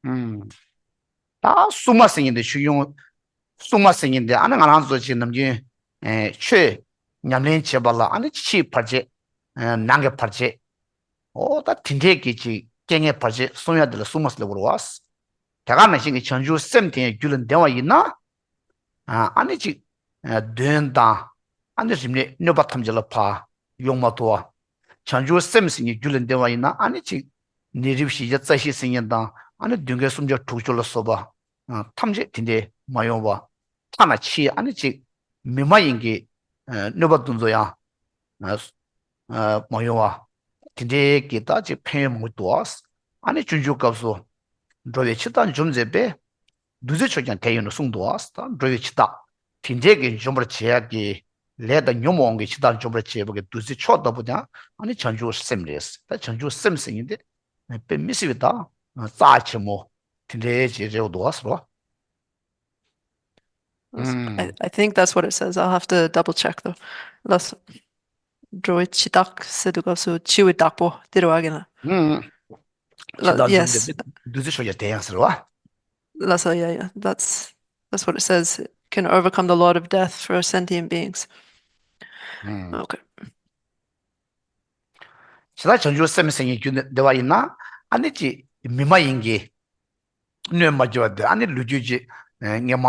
ཨུམ། ད་སྲུང་མ་ཟེར་མཁན་དེ་ཆོས་སྐྱོང་། སྲུང་མ་ཟེར་མཁན་དེ་ཨ་ནི་ང་རང་ཚོ་ཅིག་ནམ་རྒྱུན་ཨེ་ཆོས་ཉམས་ལེན་བྱེད་པ་ལ་ཨ་ནི་ཕྱིའི་བར་ཆད། ཨེ་ནང་གི་བར་ཆད། ཨོ་ད་དེ་འདྲས་ཀྱི་ཅིག་རྐྱེན་ངན་བར་ཆད་སྲུང་ཡ་དེ་ལ་སྲུང་མ་ཟེར་ལབ་དགོས་རེད་བ། དེ་ག་ནང་བཞིན་གྱི་བྱང་ཆུབ་སེམས་དེ་ཡང་རྒྱུད་ལ་ལྡན་པ་ཡིན་ན། ཨ་ནི་ཅིག་གདོན་དང་ཨ་ནི་རིམས་ནད་གནོད་པ་ཐམས་ཅད་ལ་ཕར་ཡོང་མ་ཐུབ་པ། བྱང་ཆུབ་སེམས་ཟེར་མཁན་རྒྱུད་ལ་ལྡན་པ་ཡིན་ན་ཨ་ནི་ཅིག་ནད་རིམས་བཞི་བརྒྱ་རྩ་བཞི་ཟེར་མཁན་དང་ཨ་ནི་གདོན་བགེགས་སུམ་བརྒྱ་དྲུག་ཅུ་ལ་སོགས་པ་ཐམས་ཅད་དེ་འདྲས་མ་ཡོང་བ། ཐ་ན་ཕྱིའི་ཨ་ནི་ཅིག་མི་མ་ཡིན་གྱི་གནོད་པ་དེ་ཚོ་ཡང་མ་ཡོང་བ། དེ་འདྲའི་གི་ད་ཅིག་ཕན་ཡོན་མང་པོ་འདུག་ཨ། ཨ་ནི་སྤྱོད་འཇུག་སྐབས་སུ། འགྲོ་བའི་འཆི་བདག་འཇོམས་མཛད་པའི། བདུད་རྩི་མཆོག་ཀྱང་དེ་ཡིན་ནོ་གསུངས་འདུག་ཨ། ད་འགྲོ་བའི་འཆི་བདག་དེ་འདྲའི་གི་འཇོམས་པར་བྱེད་ཡ་གི་ལས་དང་ཉོན་མོངས་ཀྱི་འཆི་བདག་འཇོམས་པར་བྱེད་པ་གི་བདུད་རྩི་མཆོག་ལྟ་བུ་ཀྱང་ཨ་ནི་བྱང་ཆུབ་སེམས་རེད། ད་བྱང་ཆུབ་སེམས་ཟེར་མཁན་དེ་དཔེ་མི་སྲིད་པའི་ད་རྩ་ཆེན་མོ་དེ་འདྲའི་ཅིག་རེད་འདུག་ཨ་ཟེར་བ། That's- I, I think that's what it says. I'll have to double check though. ལགས་སོ། འགྲོ་བའི་འཆི་བདག་ཟེར་དུས་སྐབས་སུ་འཆི་བའི་བདག་པོ་དེ་རེད་བ་གི་ན། འཆི་བདག་འཇོམས་མཛད་པའི་བདུད་རྩི་མཆོག་ཀྱང་དེ་ཡང་ཟེར་བ། ལགས་སོ། Yeah, yeah. That's that's what it says. Can overcome the lord of death for sentient beings. Okay. ཇི་ལྟར་བྱང་ཆུབ་སེམས་ཟེར་མཁན་རྒྱུད་འདི་བ་ཡིན་ན་ཨ་ནི་ཅིག་མི་མ་ཡིན་གྱི་གནོད་མ་སྐྱེལ་བ་དེ་ཨ་ནི་ལོ་རྒྱུས་ཀྱི་སྔ་མ་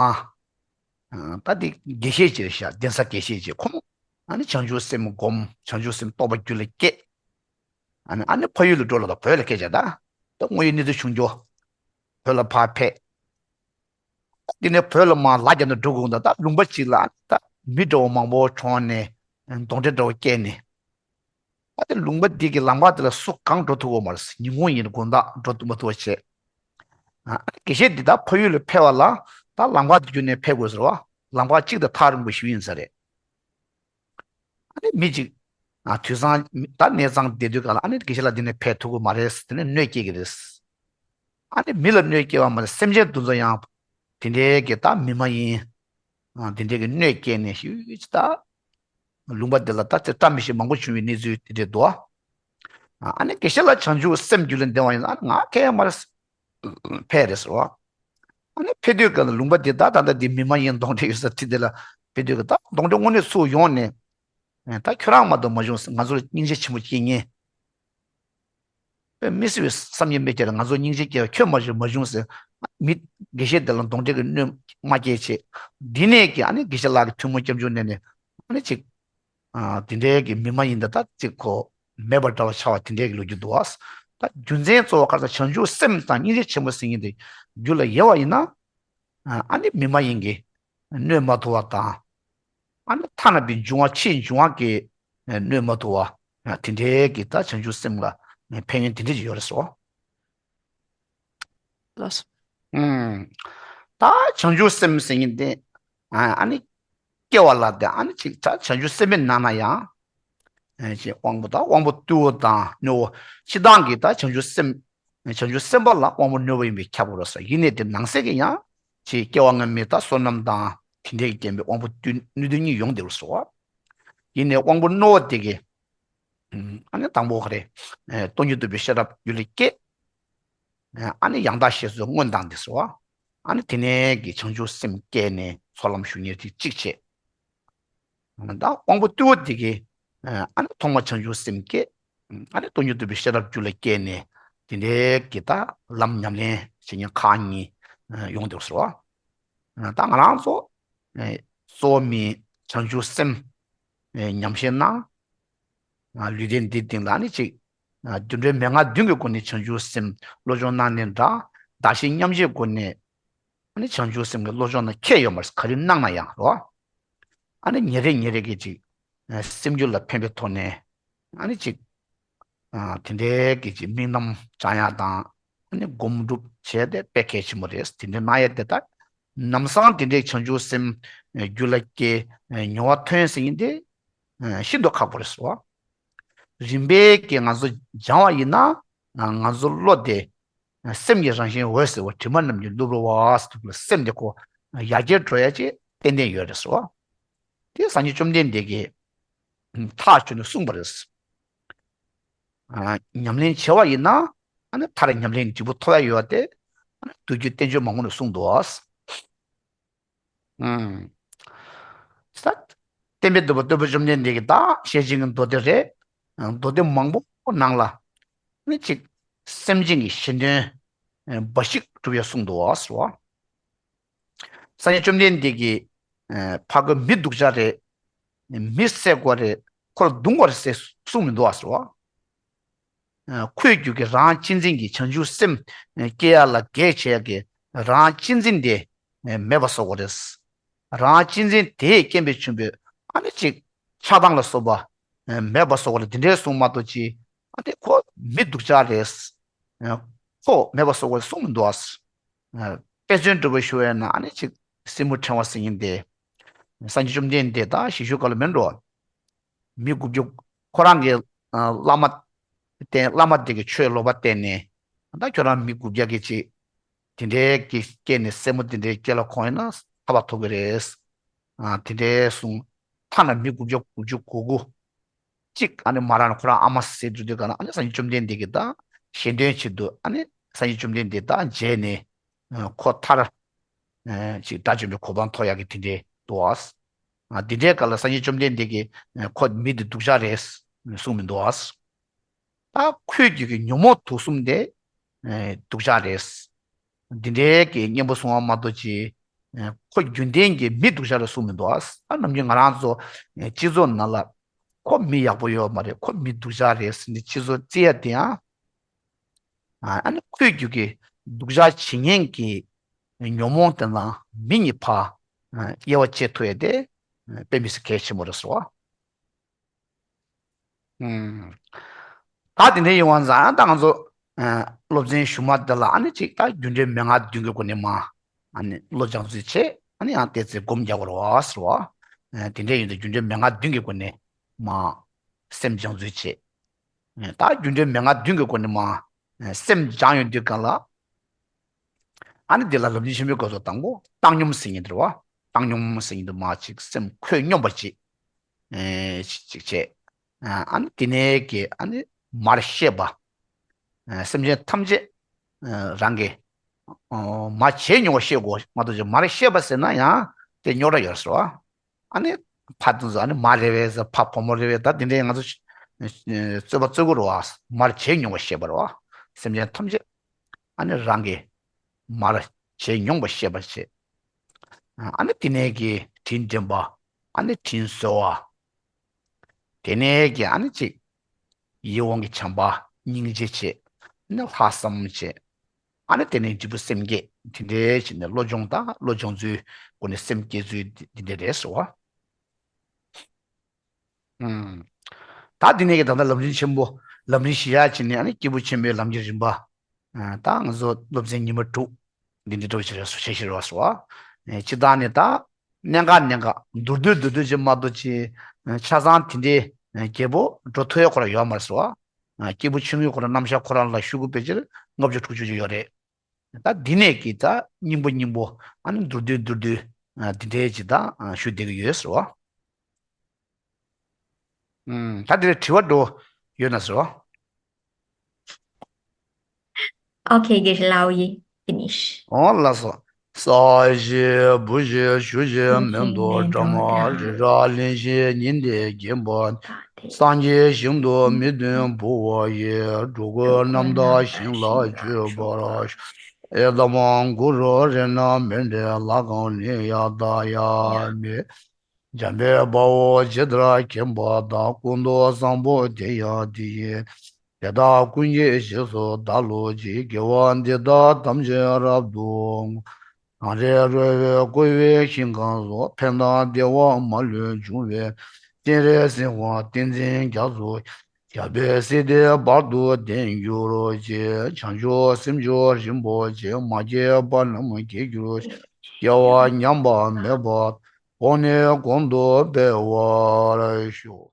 ད་དེ་དགེ་བཤེས་ཅིག་རེད་ཤག་གདན་ས་དགེ་བཤེས་ཅིག་ཁོང་ཨ་ནི་བྱང་ཆུབ་སེམས་བསྒོམ། བྱང་ཆུབ་སེམས་རྟོགས་པ་རྒྱུད་ལ་སྐྱེས། ཨ་ནི་ཨ་ནི་ཕ་ཡུལ་ལ་འགྲོ་ལ་ད་བོད་ལ་སྐད་ཆ་ད་ད་དངོས་ཡོད་གནས་ཚུལ་བྱུང་རྒྱུ་བོད་ལ་ཕར་ཕེབས། དེ་ནས་བོད་ལ་མར་ལ་རྒྱ་ནས་འགྲོ་དགོས་ད་ད་ལུང་པ་གཅིག་ལ་ད་མི་འདྲ་བོ་མང་པོ་བྱུང་ནས་གདོན་འདྲེ་འདྲ་བོ་སྐྱེས་ནས། ཨ་ནི་ལུང་པ་འདི་གི་ལམ་ཁ་དེ་ལ་སུ་གང་འགྲོ་ཐུབ་ཀྱི་མ་རེད། ཉིན་གུང་ཡིན་དགོང་དག་འགྲོ་ཐུབ་མ་ཐུབ་པ་བྱས། ཨ་ནི་དགེ་བཤེས་འདི་ད་ཕ་ཡུལ་ལ་ཕེབས་པ་ལ་ད་ལམ་ཁ་དེ་བརྒྱུད་ནས་ཕེབས་དགོས་ཟེར་བ། ལམ་ཁ་གཅིག་དང་ཐག་རིང་པོ་ཞིག་ཡིན་ས་རེད། ཨ་ནི་མི་གཅིག་ཨ་དུས་སང་ད་གནས་ཚང་བསྡད་དུས་ག་ལ་ཨ་ནི་དགེ་བཤེས་ལགས་འདི་ནས་ཕེབས་ཐུབ་ཀྱི་མ་རེད། དེ་ནས་གནོད་སྐྱེལ་གྱི་རེད། ཨ་ནི་མི་ལ་གནོད་སྐྱེལ་བ་མ་ཟད་སེམས་ཅན་དེ་ཚོ་ཡང་དེ་འདྲའི་གི་ད་མི་མ་ཡིན་ཨ་དེ་འདྲའི་གི་གནོད་སྐྱེལ་ནས་ཞུ་ཅི་ད་ལུང་པ་འདི་ལ་ད་ཚེ་བཀྲ་མི་ཤིས་མང་པོ་བྱུང་བའི་གནས་ཚུལ་དེ་འདྲས་འདུག་ཨ་ནི་དགེ་བཤེས་ལགས་བྱང་ཆུབ་སེམས་རྒྱུད་ལ་ལྡན་པ་ཡིན་ན་ཨ་ནི་ང་ཁེ་ཡ་མ་རེད། ཕེབས་རེད་ཟེར་བ། ཨ་ནི་ཕེབས་དུས་ག་ལ་ལུང་པ་འདི་ད་ད་ལྟ་འདི་མི་མ་ཡིན་གདོན་འདྲེ་ཡོད་ས་དེ་འདི་ལ་ཕེབས་དུས་ག་ད་གདོན་འདྲེ་དངོས་གནས་ཚུར་ཡོང་ནས་ད་ཁྱོད་རང་མ་གཏོགས་མ་བྱུང་ང་ཚོར་སྙིང་རྗེ་ཆེན་པོ་སྐྱེ་ངེས། དཔེ་མི་སྲིད་པའི་བསམ་ཡས་མེད་ཀྱང་ང་ཚོར་སྙིང་རྗེ་སྐྱེ་བ་ཁྱོད་མ་བྱུང་མ་བྱུང་ཟེར། མི་དགེ་བཤེས་དེ་ལ་གདོན་འདྲེ་གི་གནོད་མ་སྐྱེལ་བྱེད། འདི་ནས་ཀྱི་ཨ་ནི་དགེ་བཤེས་ལགས་ཀྱི་ཐུགས་སྨོན་སྐྱབས་འཇུག་གནང་ནས་ཨ་ནི་ཅིག་ཨ་དེ་འདྲའི་གི་མི་མ་ཡིན་ད་ད་ཅིག་གོ་མེད་པ་འདྲ་བ་ཆགས་པ་དེ་འདྲའི་གི་ལོ་རྒྱུས་འདུག་བ། ད་རྒྱུ་མཚན་གཙོ་བོ་ག་རེ་ཟེར་བྱང་ཆུབ་སེམས་དང་སྙིང་རྗེ་ཆེན་པོ་ཟེར་མཁན་དེ་རྒྱུད་ལ་ཡོད་པ་ཡིན་ན་ཨ་ནི་མི་མ་ཡིན་གྱི་གནོད་མ་ཐུབ་པ་དང་། ཨ་ནི་ཐ་ན་པའི་འབྱུང་བ་ཕྱིའི་འབྱུང་བ་གི་གནོད་མ་ཐུབ་པ་དེ་འདྲའི་གི་ད་བྱང་ཆུབ་སེམས་ལ་ཕན་ཡོན་དེ་འདྲ་ཅིག་ཡོད་རེད་ཟེར་བ། ལགས་སོ། ཨུམ། ད་བྱང་ཆུབ་སེམས་ཟེར་མཁན་དེ་ཨ་ནི་སྐྱེ་བ་ལ་དེ་ཨ་ནི་ཅིག་ད་བྱང་ཆུབ་སེམས་དཔའི་ནང་ན་ཡང་ཅིག་དབང་པོ་དང་དབང་པོ་རྟུལ་བ་དང་རྣོ་བ་སྤྱིར་བཏང་གི་ད་བྱང་ཆུབ་སེམས་བྱང་ཆུབ་སེམས་དཔའ་ལ་དབང་པོ་རྣོ་བ་ཡིན་པས་ཁྱབ་དགོས་སོ། ཡིན་ནའི་དེ་ནང་གསེས་ཀྱི་ཡང་ཅིག་སྐྱེ་བ་སྔ་མའི་ད་བསོད་ནམས་དང་དེ་འདྲའི་གི་རྐྱེན་པས་དབང་པོ་རྟུལ་རྣོ་རྟུལ་གཉིས་ཡོང་བསྡད་དགོས་སོ། ཡིན་ནའི་དབང་པོ་རྣོ་བ་དེ་གི་ཨ་ནི་དང་པོ་ག་རེ། སྟོང་ཉིད་རྟོགས་པའི་ཤེས་རབ་རྒྱུད་ལ་སྐྱེས། ཨ་ནི་ཡང་དག་ཤེས་སུ་མངོན་དང་འདི་སོ། ཨ་ནི་དེ་ནས་ཀྱི་བྱང་ཆུབ་སེམས་སྐྱེས་ནས་ཚོགས་ལམ་ཞུགས་ནས་དེ་གཅིག་བྱས། ད་དབང་པོ་རྟུལ་བ་དེ་གི་ཨ་ནི་ཐོག་མ་བྱང་ཆུབ་སེམས་སྐྱེས། ཨ་ནི་སྟོང་ཉིད་རྟོགས་པའི་ཤེས་རབ་རྒྱུད་ལ་སྐྱེས་ནས་དེ་འདྲའི་གི་ད་ལམ་ཉམས་ལེན་བྱེད་མཁན་ཁག་གཉིས་ཡོང་འདུག་ཟེར་བ། ད་ང་རང་ཚོ་གཙོ་བོ་མི་བྱང་ཆུབ་སེམས་ཉམས་བཞེས་ན། ལུས་རྟེན་འདིའི་སྟེང་ལ་ནི་ཅིག་རྒྱུ་འབྲས་མན་ངག་བདུན་གྱི་སྒོ་ནས་བྱང་ཆུབ་སེམས་སློབ་སྦྱོང་གནང་ནས་འདྲ། བདག་གཞན་མཉམ་བརྗེའི་སྒོ་ནས་ནི་བྱང་ཆུབ་སེམས་ཀྱི་སློབ་སྦྱོང་ནང་ཁྱད་ཡོད་མ་རེད། ག་རེ་གནང་ན་ཡང་རོ། ཨ་ནི་ཉིན་རེ་ཉིན་རེ་གི་ཅིག་སེམས་རྒྱུད་ལ་ཕན་པའི་ཐོག་ནས་ཨ་ནི་ཅིག་དེ་འདྲའི་གི་ཅིག་དམིགས་རྣམ་བཅང་ཡག་དང་ཨ་ནི་སྒོམ་སྒྲུབ་བྱས་ཏེ་དཔེ་གལ་ཆེན་པོ་རེད། དེ་འདྲའི་གནང་ཡག་དེ་དག་ལམ་སང་དེ་འདྲའི་བྱང་ཆུབ་སེམས་རྒྱུད་ལ་སྐྱེ་མྱོང་བ་ཐོན་ཟེར་མཁན་དེ་ཤིན་ཏུ་ཁག་པོ་རེད་ཟེར་བ། རིམ་པས་ཀྱིས་ང་ཚོ་སྦྱང་བ་ཡིན་ན་ང་ཚོ་བློ་དེ་སེམས་ཀྱི་རང་བཞིན་འོད་གསལ་བ་དྲི་མ་རྣམས་ཀྱིས་བཀླུབས་རོ་བ་ཟེར་དུས་སེམས་དེ་ཁོ་ཡར་རྒྱས་འགྲོ་ཡག་ཅིག་ཏན་ཏན་ཡོད་རེད་ཟེར་བ། དེ་སངས་རྒྱས་བཅོམ་ལྡན་འདས་ཀྱིས་ཐག་ཆོད་ནས་གསུངས་པ་རེད། ཉམས་ལེན་བྱས་པ་ཡིན་ན་ཨ་ནི་མཐར་ཉམས་ལེན་འབྲས་བུ་ཐོབ་ཡག་ཡོད་དེ་ཨ་ནི་མདོ་རྒྱུད་བསྟན་བཅོས་མང་པོ་ནས་གསུངས་འདུག་ཨ། ས། བསྟན་པའི་བསྟོད་པ་སྟོན་པ་བཅོམ་ལྡན་འདས་ཀྱི་ད་ཞལ་བཞེས་ཀྱི་མདོ་སྡེ་རེད། མདོ་སྡེ་མང་པོ་ནང་ལ་ནི་ཅིག་སེམས་ཅན་གྱི་གཞན་དོན་འབའ་ཞིག་སྒྲུབ་ཡག་གསུངས་འདུག་ཨ་ཟེར་བ། སངས་རྒྱས་བཅོམ་ལྡན་འདས་ཀྱིས་ཕ་གི་མི་སྡུག་ཅག་རེད། མི་བསད་དགོས་རེད། ཁོ་ལ་རྡུང་དགོས་རེད་ཟེར་གསུངས་མི་འདུག་ཨ་ཟེར་བ། ཁོའི་རྒྱུད་ཀྱི་རང་གཅེས་འཛིན་གྱི་བྱང་ཆུབ་སེམས་སྐྱེ་ཡག་ལ་གེགས་བྱེད་ཡག་གི་རང་གཅེས་འཛིན་དེ་མེད་པ་བཟོ་དགོས་རེད། རང་གཅེས་འཛིན་དེས་རྐྱེན་པས་བྱུང་བའི་ཨ་ནི་ཅིག་ཆགས་སྡང་ལ་སོགས་པ་མེད་པ་བཟོ་དགོས་རེད། དེ་འདྲའི་གསུངས་མ་གཏོགས་ཅིག་ ཨ་དེ་ཁོ་མི་སྡུག་ཅག་རེད། ཁོ་མེད་པ་བཟོ་དགོས་གསུངས་མི་འདུག་ཨ། དཔེ་མཚོན་འདྲ་པོ་ཞུ་བས་ན་ཨ་ནི་ཅིག་སྲིན་མོ་ཕྲེང་བ་ཟེར་མཁན་དེ། སངས་རྒྱས་བཅོམ་ལྡན་འདས་ད་ཞིག་ཞུ་ག་ལ་མིན་འགྲོ། མི་དགུ་བརྒྱ། ཁོ་རང་གི་ཨ་བླ་མ་བསྟེན། བླ་མ་དེ་གི་ཆོས་ལོག་པ་བསྟེན་ནས། ད་ཁྱོད་རང་མི་དགུ་བརྒྱ་གི་ཅིག་དེ་འདྲའི་གི་སྐྱེས་ནས་སྲས་མོ་དེ་འདྲའི་སྐྱེས་ལ་ཁོང་ཡིན་ན་ཐར་པ་ཐོབ་གི་རེད། ཨ་དེ་འདྲའི་གསུངས། ཐ་ན་མི་དགུ་བརྒྱ་དགུ་བཅུ་གོ་དགུ་གཅིག་ཨ་ནི་མ་རག་ན་ཁོ་རང་ཨ་མ་ཟེར་འགྲོ་དུས་ག་ན་ཨ་ནི་སངས་རྒྱས་བཅོམ་ལྡན་འདས་ཀྱིས་ད་གཞན་དོན་ཆེད་དུ་ཨ་ནི་སངས་རྒྱས་བཅོམ་ལྡན་འདས་ད་མཇལ་ནས་ཁོ་མཐར་ཅིག་དགྲ་བཅོམ་པའི་གོ་འཕང་ཐོབ་ཡག་གི་དེ་འདྲའི་འདུག་ཨ། དེ་འདྲའི་སྐབས་ལ་སངས་རྒྱས་བཅོམ་ལྡན་འདས་ཀྱིས་ཁོ་མི་འདི་སྡུག་ཅག་རེད་གསུངས་མི་འདུག་ཨ། ད་ཁོའི་རྒྱུད་ཀྱི་ཉོན་མོངས་དུག་གསུམ་དེ་སྡུག་ཅག་རེད། འདི་འདྲའི་གི་གཉེན་པོ་གསུང་བ་མ་གཏོགས་ཅི། ཁོ་རྒྱུན་ལྡན་གྱི་མི་སྡུག་ཅག་རེད་གསུངས་མི་འདུག་ཨ། ནམ་རྒྱུན་ང་རང་ཚོ་སྤྱི་ཚོགས་ནང་ལ་ཁོ་མི་ཡག་པོ་ཡོད་མ་རེད། ཁོ་མི་སྡུག་ཅག་རེད་ཟེར་ནས་སྤྱི་ཚོགས་བརྩི་ཡ་དེ་ཡང་། ཨ་ནི་ཁོའི་རྒྱུད་ཀྱི་སྡུག་ཅག་བྱེད་མཁན་གྱི་ཉོན་མོངས་དེ་ལ་མི་གཉིས་ཕར་དབྱེ་བ་ཕྱེ་ཐུབ་ཡ་དེ་དཔེ་མི་སྲིད་གལ་ཆེན་པོ་རེད་ཟེར་བ། ད་དེ་འདྲའི་ཡོང་བ་ཙང་ད་ང་ཚོ་སློབ་ཚན་གཞུག་མ་འདི་ལ་ཨ་ནི་ཅིག་ད་རྒྱུ་འབྲས་མན་ངག་བདུན་གྱི་སྒོ་ནས་མ་ཨ་ནི་བློ་སྦྱང་ཚུལ་བྱེད། ཨ་ནི་ཡང་བལྟས་ཚེ་སྒོམ་རྒྱག་དགོས་རེད་བ་ཟེར་བ། དེ་འདྲའི་ཡོང་དུས་རྒྱུ་འབྲས་མན་ངག་བདུན་གྱི་སྒོ་ནས་མ་སེམས་སྦྱང་ཚུལ་བྱེད། ད་རྒྱུ་འབྲས་མན་ངག་བདུན་གྱི་སྒོ་ནས་མ་སེམས་སྦྱང་ཡོང་དུས་གང་ལ། ཨ་ནི་འདི་ལ་ལམ་རིམ་ཆེན་མོའི་སྐབས་སུ་དང་པོ་བཏང་སྙོམས་ཟེར་མཁན་དེ་རེད་བ། བཏང་སྙོམས་ཟེར་མཁན་དེ་མ་ཅིག་སེམས་ཁོད་སྙོམས་པ་ཅིག་ཨེ་ཅིག་བྱས། ཨ་ནི་དེ་ནས་ཀྱི་ཨ་ནི་མར་ཤེས་པ། ཨ་སེམས་ཅན་ཐམས་ཅད་ཨ་རང་གི་ཨོ་མ་བྱས་མྱོང་བ་ཤེས་དགོས་མ་གཏོགས་ཅིག་མར་ཤེས་པ་ཟེར་ན་ཡང་དེ་རྙོག་དྲ་ཡོད་རེད་ཟེར་བ། ཨ་ནི་ཕ་དེ་ཚོ་ཨ་ནི་མ་རེད་པས་ཟེར། ཕ་བུ་མོ་རེད་པས། ད་དེ་འདྲའི་ང་ཚོ་རྩོད་པ་རྩོད་ཀྱི་རེད་བ། མར་བྱས་མྱོང་བ་ཤེས་པ་རེད་བ། སེམས་ཅན་ཐམས་ཅད་ཨ་ནི་རང་གི་མར་བྱས་མྱོང་བ་ཤེས་པ་བྱེད། ཨ་ནི་དེ་ནས་ཀྱི་དྲིན་དྲན་པ། ཨ་ནི་དྲིན་གཟོ་བ། དེ་ནས་ཀྱི་ཨ་ནི་ཅིག་ཡིད་འོང་གི་བྱམས་པ་སྙིང་རྗེ་བྱེད། ཨ་ནི་ལྷག་བསམ་བྱེད། ཨ་ནི་དེ་ནས་འབྲས་བུ་སེམས་བསྐྱེད་དེ་འདྲའི་བྱས་ནས་བློ་སྦྱོང་དང་བློ་སྦྱོང་ཚུལ་སྒོ་ནས་སེམས་བསྐྱེད་ཚུལ་འདི་འདྲ་རེད་ཟེར་བ། ཨུམ། ད་འདི་ནས་ཀྱི་ད་ལྟ་ལམ་རིམ་ཆེན་པོ་ལམ་རིམ་བཞི་ཡ་བྱས་ནས་ཨ་ནི་སྐྱེས་བུ་ཆེན་པོའི་ལམ་གྱི་རིམ་པ། ད་ང་ཚོ་སློབ་ཚན་ཉི་མ་དྲུག་འདི་འདྲ་འགྲོ་བྱེད་རེད་བྱེད་བཞིན་རེད་བ་ཟེར་བ། སྤྱིར་བཏང་ནས་ད་གནད་འགག་གནད་འགག་མདོར་བསྡུས་མདོར་བསྡུས་ཅིག་མ་གཏོགས་ཅི། ཆ་ཚང་དེ་འདྲའི་རྒྱས་པོ་འགྲོ་ཐུབ་ཡ་ཁོ་རང་ཡོད་མ་རེད་ཟེར་བ། སྐྱེས་བུ་ཆུང་ངུའི་ཁོ་རང་རྣམ་གཞག་ཁོ་རང་ལ་ཤོག་གུ་ཕལ་ཆེར་ལྔ་བཅུ་དྲུག་ཅུ་ཅིག་ཡོད་རེད། ད་འདི་ནས་ཀྱི་ད་སྙིང་པོ་སྙིང་པོ་ཨ་ནི་མདོར་བསྡུས་མདོར་བསྡུས་འདི་འདྲའི་ཅིག་ད་ཞུ་བསྡད་ཀྱི་ཡོད་ཟེར་བ། ཨུམ། ད་འདིར་དྲི་བ་འདྲ་ཡོད་ན་ཟེར་བ། Okay, Geshe-la, you finish. ཨོ་ལགས་སོ། ས་གཞི་བུ་གཞི་ཆུ་གཞི་མེ་ཏོག་སྒྲ་མ་རི་རབ་གླིང་བཞི་ཉི་ཟླས་བརྒྱན་པ། སངས་རྒྱས་ཞིང་དུ་མི་འདོད་བུ་བ་ཡི། འགྲོ་ཀུན་རྣམ་དག་ཞིང་ལ་སྤྱོད་པར་ཤོག་ཨེ་དམ་གུ་རུ་རཏྣ་མཎྜལ་ལ་གང་ལེགས་ཡ་ད་ཡ་མེ། འཇམ་དཔལ་དཔའ་བོས་ཇི་ལྟར་མཁྱེན་པ་དང་། ཀུན་ཏུ་བཟང་པོ་དེ་ཡང་དེ་བཞིན་ཏེ། དེ་དག་ཀུན་གྱི་རྗེས་སུ་བདག་སློབ་ཅིང་། དགེ་བ་འདི་དག་ཐམས་ཅད་རབ་ཏུ་བསྔོ། གངས་རི་ར་བས་བསྐོར་བའི་ཞིང་ཁམས་སུ། ཕན་དང་བདེ་བ་མ་ལུས་འབྱུང་བའི། སྤྱན་རས་གཟིགས་དབང་ཏིང་འཛིན་རྒྱ་མཚོ། ཞབས་པད་སྲིད་མཐའི་བར་དུ་ལྡན་གྱུར་ཅིག་བྱང་ཆུབ་སེམས་མཆོག་རིན་པོ་ཆེ། མ་སྐྱེས་པ་རྣམས་སྐྱེ་གྱུར་ཅིག་སྐྱེ་བ་ཉམས་པ་མེད་པ། གོང་ནས་གོང་དུ་འཕེལ་བར་ཤོག